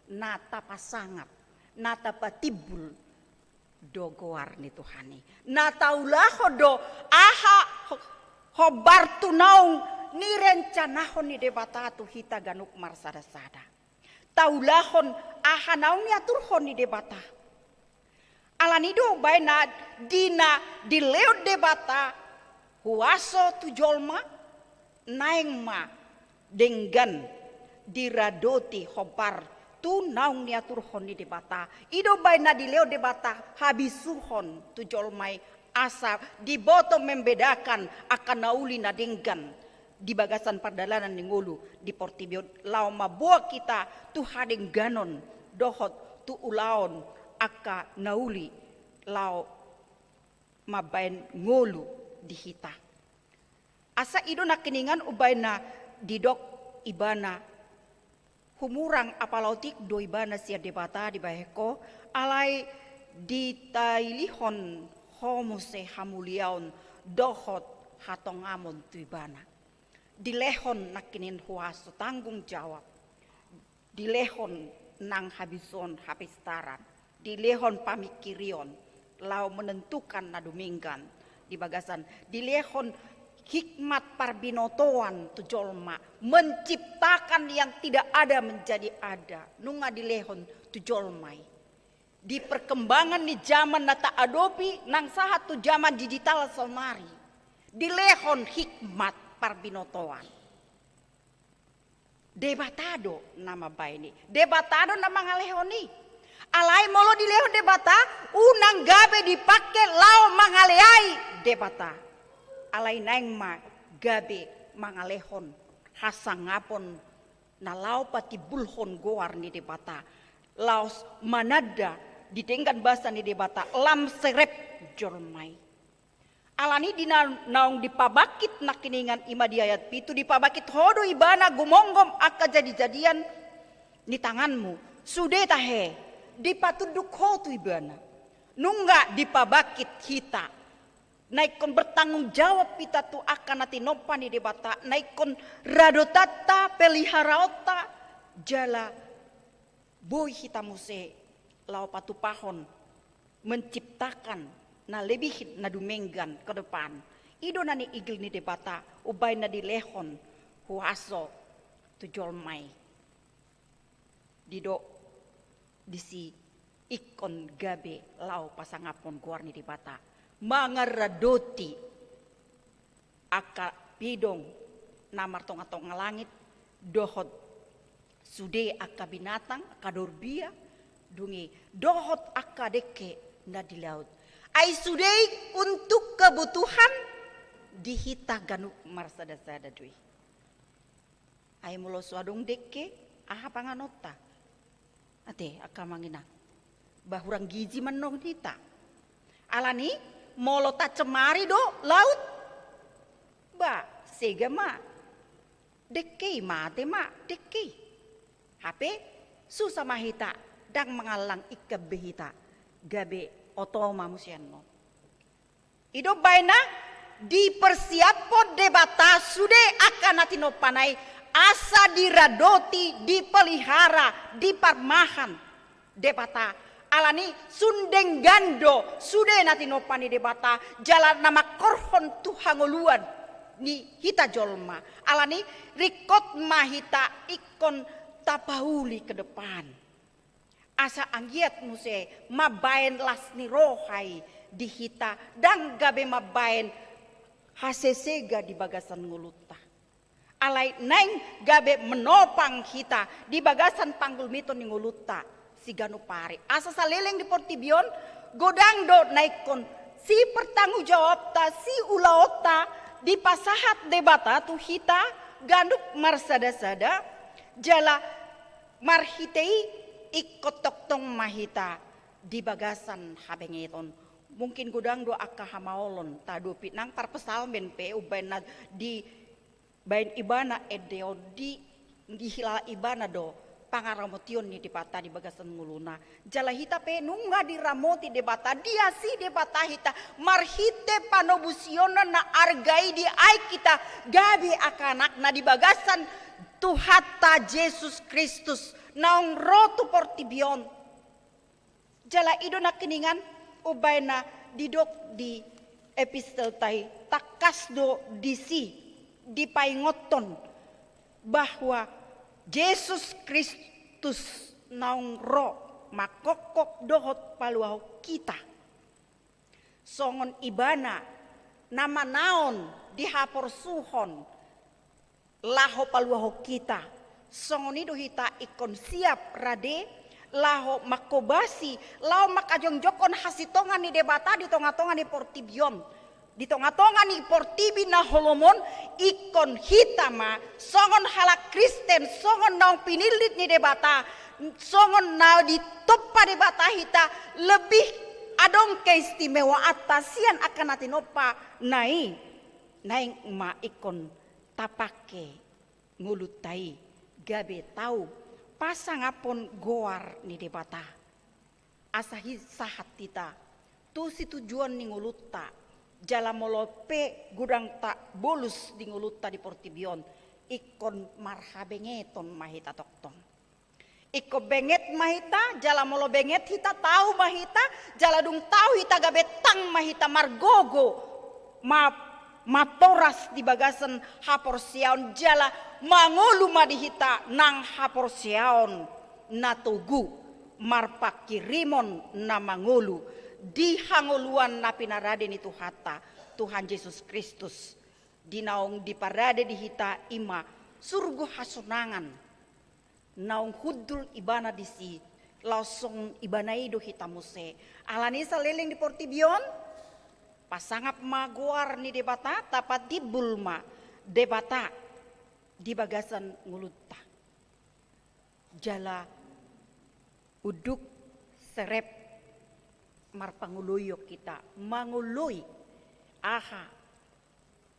na tapasangap, na tapatimbul do goar ni Tuhan i. Na taulahon do aha ho-, hombar tu naung nirencanahon ni Debata tu hita ganup marsada-sada. Taulahon aha naung niaturhon ni Debata. Alani do baen na di na dilehon Debata huaso tu jolma, naeng ma denggan diradoti hombar tu naung niaturhon ni Debata. I do baen na dilehon Debata habisuhon tu jolma i, asa diboto membedakan angka na uli na denggan di bagasan pardalanan ni ngolu di portibi on, laho mamboan hita tu hadengganon dohot tu ulaon angka na uli laho mambaen ngolu di hita. Asa i do nangkiningan umbaen na didok ibana, humurang apala otik do ibana sian Debata dibahen ho, alai ditailihon ho muse hamuliaon dohot hatongamon tu ibana. Dilehon nangkiningan huaso, tanggung jawab. Dilehon nang habisuhon hapistaran, dilehon pamingkirion, laho menentukan na dumenggan di bagasan, dilehon hikmat parbinotoan tu jolma, menciptakan yang tidak ada menjadi ada, nunga dilehon tu jolma i. Di perkembangan ni zaman na taadopi nang sahat tu zaman digital saonari, dilehon hikmat parbinotoan. Debata do na mambaen i, Debata do na mangalehon i. Alai molo dilehon Debata, unang gabe dipake laho mangaleai Debata. Alai naeng ma gabe mangalehon hasangapon na laho patimbulhon goar ni Debata, laos mananda di denggan basa ni Debata lam serep jolma i. Alani di na-, naung dipabangkit nangkiningan, i ma di ayat pitu, dipabangkit Ho do Ibana gumomgom angka jadijadian ni tanganmu. Sude tahe, dipatunduk Ho tu Ibana. Nunga dipabangkit hita. Na ingkon bertanggung jawab hita tu angka na tinompa ni Debata, na ingkon radotanta, peliharaonta, jala boi hita muse laho patupahon, menciptakan na lebih na dumenggan ke depan. I do na niigil ni Debata, umbaen na dilehon huaso tu jolma i. Didok disi ingkon gabe laho pasangaphon goar ni Debata, mangaradoti angka pidong na martongatonga langit, dohot sude angka binatang, angka dorbia, dung i dohot angka dengke na di laut. Ai sude i untuk kebutuhan di hita ganup marsadasada do i. Ai molo so adong dengke, aha panganonta? Ate, angka amang inang. Ba hurang gizi ma annon hita. Alani, molo tacemari do laut, ba sega ma. Dengke i, mate ma dengke i. Hape, susa ma hita, ndang mangallang ingkon be hita gabe oto ma muse annon. I do umbaen na dipersiaphon Debata sude angka na tinompana i, asa diradoti, dipelihara, diparmahan Debata. Alani sun denggan do sude na tinompa ni Debata, jala na mangkorhon tu hangoluan ni hita jolma. Alani ringkot ma hita ingkon tapauli ke depan. Asa anggiat muse mambaen las ni roha i di hita, ndang gabe mambaen hasesega di bagasan ngolunta. Alai naeng gabe menopang hita di bagasan panggulmiton ni ngolunta siganup ari. Asa saleleng di portibi on, godang do na ingkon sipertanggungjawabta, siulaonta, dipasahat Debata tu hita ganup marsadasada, jala marhite i ingkon tongtong ma hita di bagasan habengeton. Mungkin godang do angka hamaolon taadopi, nang parpsalmen pe umbaen na dibaen ibana ende on, di, dihilala ibana do pangaramotion ni Debata di bagasan ngoluna. Jala hita pe nunga diramoti Debata, diasi Debata hita marhite panobusionna na arga i di aek hita gabe angka anakna di bagasan Tuhanta Jesus Kristus naung ro tu portibi on. Jala i do nangkiningan umbaen na didok di epistelta i, tangkas do disi dipaingothon bahwa Jesus Kristus naung ro mangkophop dohot paluahon hita. Songon ibana na manaon di haporsuhon laho paluahon hita, songon i do hita ingkon siap rade laho manghobasi, laho manghajongjonghon hasintongan ni Debata di tongatonga ni portibi on. Di tongatonga ni portibi na holom on, ingkon hita ma songon halak Kristen, songon naung pinillit ni Debata, songon na ditompa Debata hita, lebih adong keistimewaanta sian angka na tinompana i. Naeng ma ingkon tapake ngolunta i gabe tau pasangaphon goar ni Debata. Asa hi-, sahat hita tu situjuon ni ngolunta, jala molo pe godang tabolus di ngolunta di portibi on, ingkon marhabengeton ma hita tongtong. Ingkon benget ma hita, jala molo benget hita, tau ma hita, jala dung tau hita gabe tang ma hita margogo, ma-, matoras di bagasan haporseaon, jala mangolu ma di hita nang haporseaon na togu, marpanghirimon na mangolu di hangoluan na pinarade ni Tuhanta, Tuhan Jesus Kristus. Di naung diparade di hita i ma surgo hasonangan, naung hundul Ibana disi, laos songon Ibana i do hita muse. Alani saleleng di portibi on, pasangap ma goar ni Debata, tapatimbul ma Debata di bagasan ngolunta. Jala unduk serep marpangoloion hita, mangoloi aha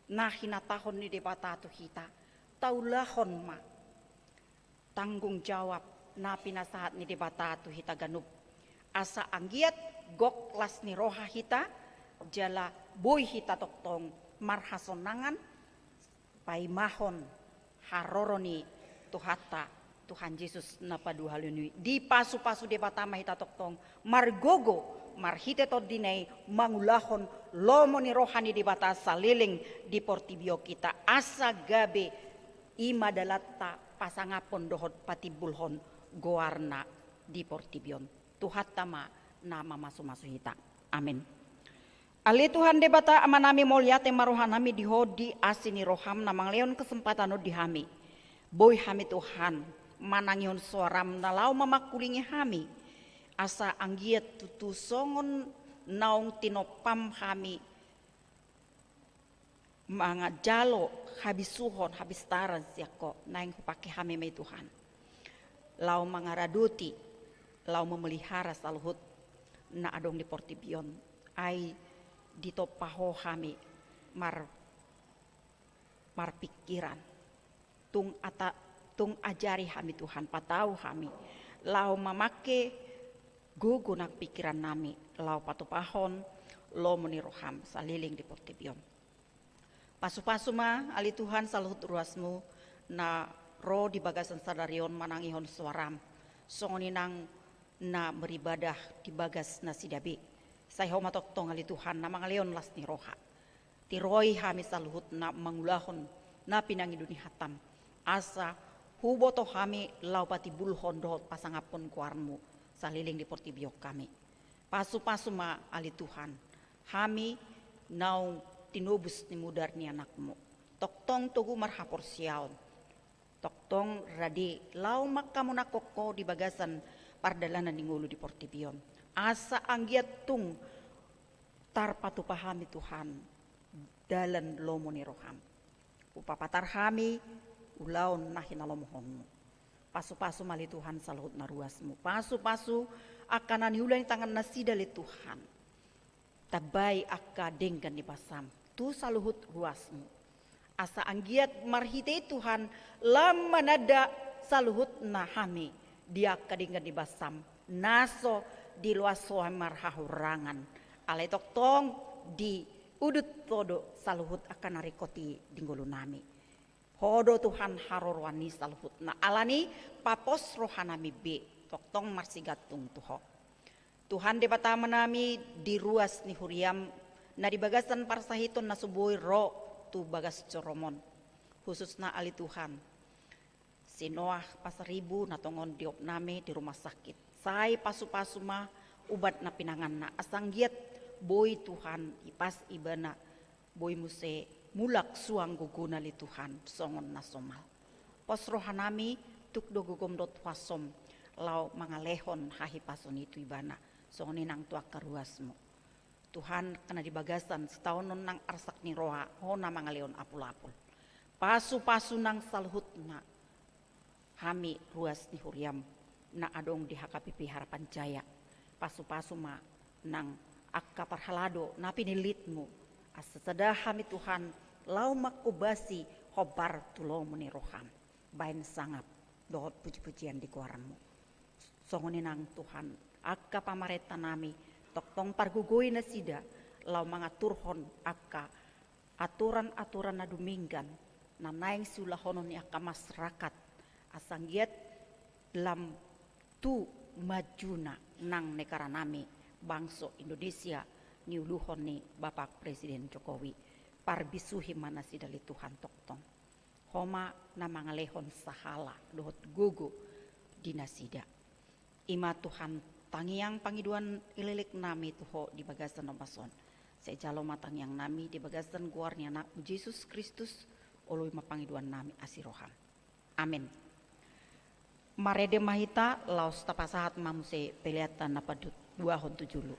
na hinatahon ni Debata tu hita, taulahon ma tanggung jawab na pinasahat ni Debata tu hita ganup. Asa anggiat gok las ni roha hita, jala boi hita tongtong marhasonangan, paimahon haroro ni Tuhanta, Tuhan Jesus na paduahalihon i. Dipasupasu Debata ma hita tongtong, margogo, marhite Tondina i, mangulahon lomo ni roha ni Debata saleleng di portibi on hita, asa gabe i ma dalanta pasangaphon dohot patimbulhon goarna di portibi on. Tuhanta ma na mamasumasu hita. Amen. Ale Tuhan Debata Amanami, mauliate ma rohanami di Ho di asi ni roham na mangalehon kesempatan on di hami. Boi hami Tuhan, manangihon soaram na laho mamangkulingi hami. Asa anggiat tutu songon naung tinompam hami manjalo habisuhon, habistaran sian Ho, naeng hupake hami ma i Tuhan. Laho mangaradoti, laho mamelihara saluhut na adong di portibi on. Ai ditompa Ho hami mar-, marpingkiran. Tung ata-, tung ajari hami Tuhan, patau hami. Laho mamake gogo nang pingkirannami, laho patupahon lomo ni roham saleleng di portibi on. Pasupasu ma, ale Tuhan, saluhut ruasmu na ro di bagasan sadari on manangihon soaram, songon i nang na beribadah di bagas nasida be. Sai Ho ma tongtong, ale Tuhan, na mangalehon las ni roha. Tiroi hami saluhutna mangulahon na pinangido ni hatam. Asa huboto hami laho patimbulhon dohot pasangaphon goarmu saleleng di portibi on hami. Pasupasu ma, ale Tuhan, hami naung tinobus ni mudar ni anakmu. Tongtong togu marhaporseaon. Tongtong rade laho manghamonangkon Ho di bagasan pardalanan ni ngolu di portibi on. Asa anggiat tung tarpatupa hami Tuhan dalan lomo ni roham. Hupapatar hami ulaon na hinalomohonmu. Pasupasu ma ale Tuhan saluhut na ruasmu. Pasupasu angka na niula ni tangan nasida ale Tuhan. Tambai angka denggan ni basam tu saluhut ruasmu. Asa anggiat marhite i Tuhan lam mananda saluhutna hami di angka denggan ni basam na so diloas Ho hami marhahurangan. Alai tongtong diudut Ho do saluhut angka na ringkot i di ngolunami. Ho do Tuhan haroroan ni saluhutna. Alani pos rohanami be tongtong marsigantung tu Ho. Tuhan Debata Amanami, di ruas ni huriam na di bagasan parsahiton na so boi ro tu bagas joromon. Khususna ale Tuhan, si Noah Pasaribu na tongon diopnami di rumah sakit. Sai pasupasu ma ubat na pinanganna, asa anggiat boi Tuhan ipas ibana, boi muse mulak suang gogona ale Tuhan songon na somal. Pos rohanami, tuk do gogom dohot huasom laho mangalehon hahipason i tu ibana, songon i nang tu angka ruasmu. Tuhan, angka na di bagasan sitaonon nang arsak ni roha, Ho na mangalehon apulapul. Pasupasu nang saluhutna hami ruas ni huriam na adong di H K P P Harapan Jaya. Pasupasu ma nang angka parhalado na pinillitmu, asa sada hami Tuhan laho mangkobasi hombar tu lomo ni roham, baen sangap dohot pujipujian di goarmu. Songon i nang Tuhan, angka pamarentanami, tongtong pargogoi nasida laho mangaturhon angka aturan-aturan na dumenggan na naeng siulahonon ni angka masyarakat, asa anggiat lam tu majuna nang negara nami bangso Indonesia niuluhon ni Bapak Presiden Jokowi. Parbisuhi ma nasida ale Tuhan tongtong. Ho ma na mangalehon sahala dohot gogo di nasida. I ma Tuhan, tangiang pangidoan elek nami tu Ho di bagasan ombas on. Sai jalo ma tangiang nami di bagasan goar ni Anakmu Jesus Kristus, oloi ma pangidoan nami asi roham. Amen. Marende ma hita, laos tapasahat ma muse pelean na paduahon tu julu.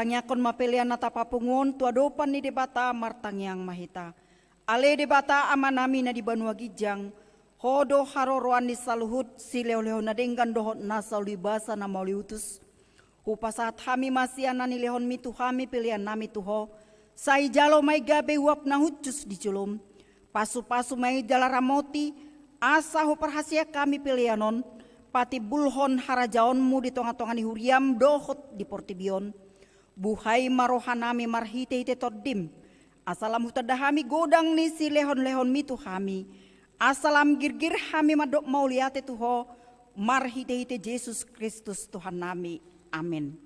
Tangiangkon ma pelean na tapapungu on tu adopan ni Debata, martangiang ma hita. Ale Debata Amanami na di banua ginjang, Ho do haroroan ni saluhut, silehonlehon na denggan dohot na sauli basa na mauliutus. Hupasahat hami ma sian na nilehonmi tu hami peleannami tu Ho, sai jalo ma i gabe uap na hushus di jolom. Pasupasu ma i jala ramoti, asa huparhaseang hami pelean on patimbulhon harajaonmu di tongatonga ni huriam dohot di portibi on. Buhai ma rohanami marhitehite Tondim, asa lam hutanda hami godang ni silehonlehonmi tu hami, asa lam girgir hami mandok mauliate tu Ho, marhitehite Jesus Kristus Tuhannami. Amen.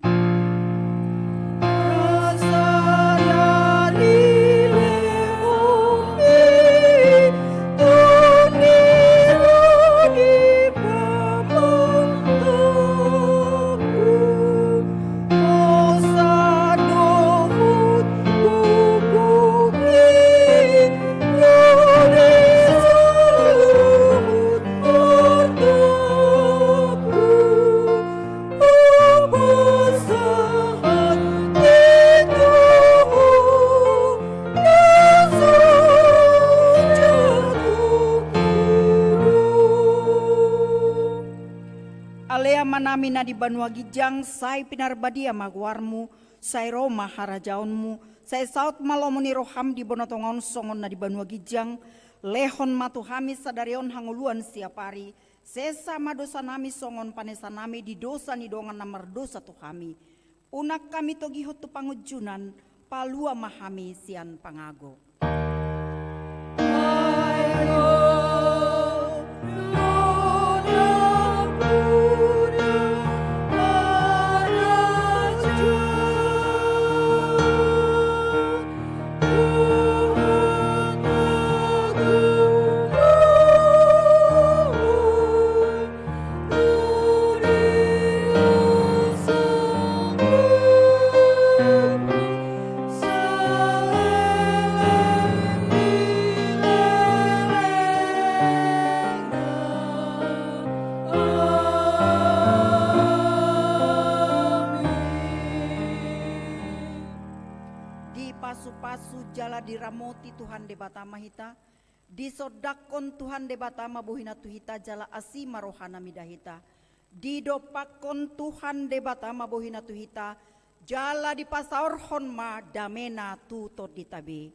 Ale Amanami na di banua ginjang, sai pinarbadia ma goarmu, sai ro ma harajaonmu, sai saut ma lomo ni roham di banua tonga on songon na di banua ginjang. Lehon ma tu hami sadari on hangoluan siapari, sesa ma dosanami songon panesanami di dosa ni dongan na mardosa tu hami. Unang hami togihon tu pangunjunan, palua ma hami sian pangago. Dipasupasu jala diramoti Tuhan Debata ma hita, disondangkon Tuhan Debata ma bohina tu hita jala asi ma rohana mida hita. Didompakkon Tuhan Debata ma bohina tu hita, jala dipasaorhon ma damena tu tondinta be.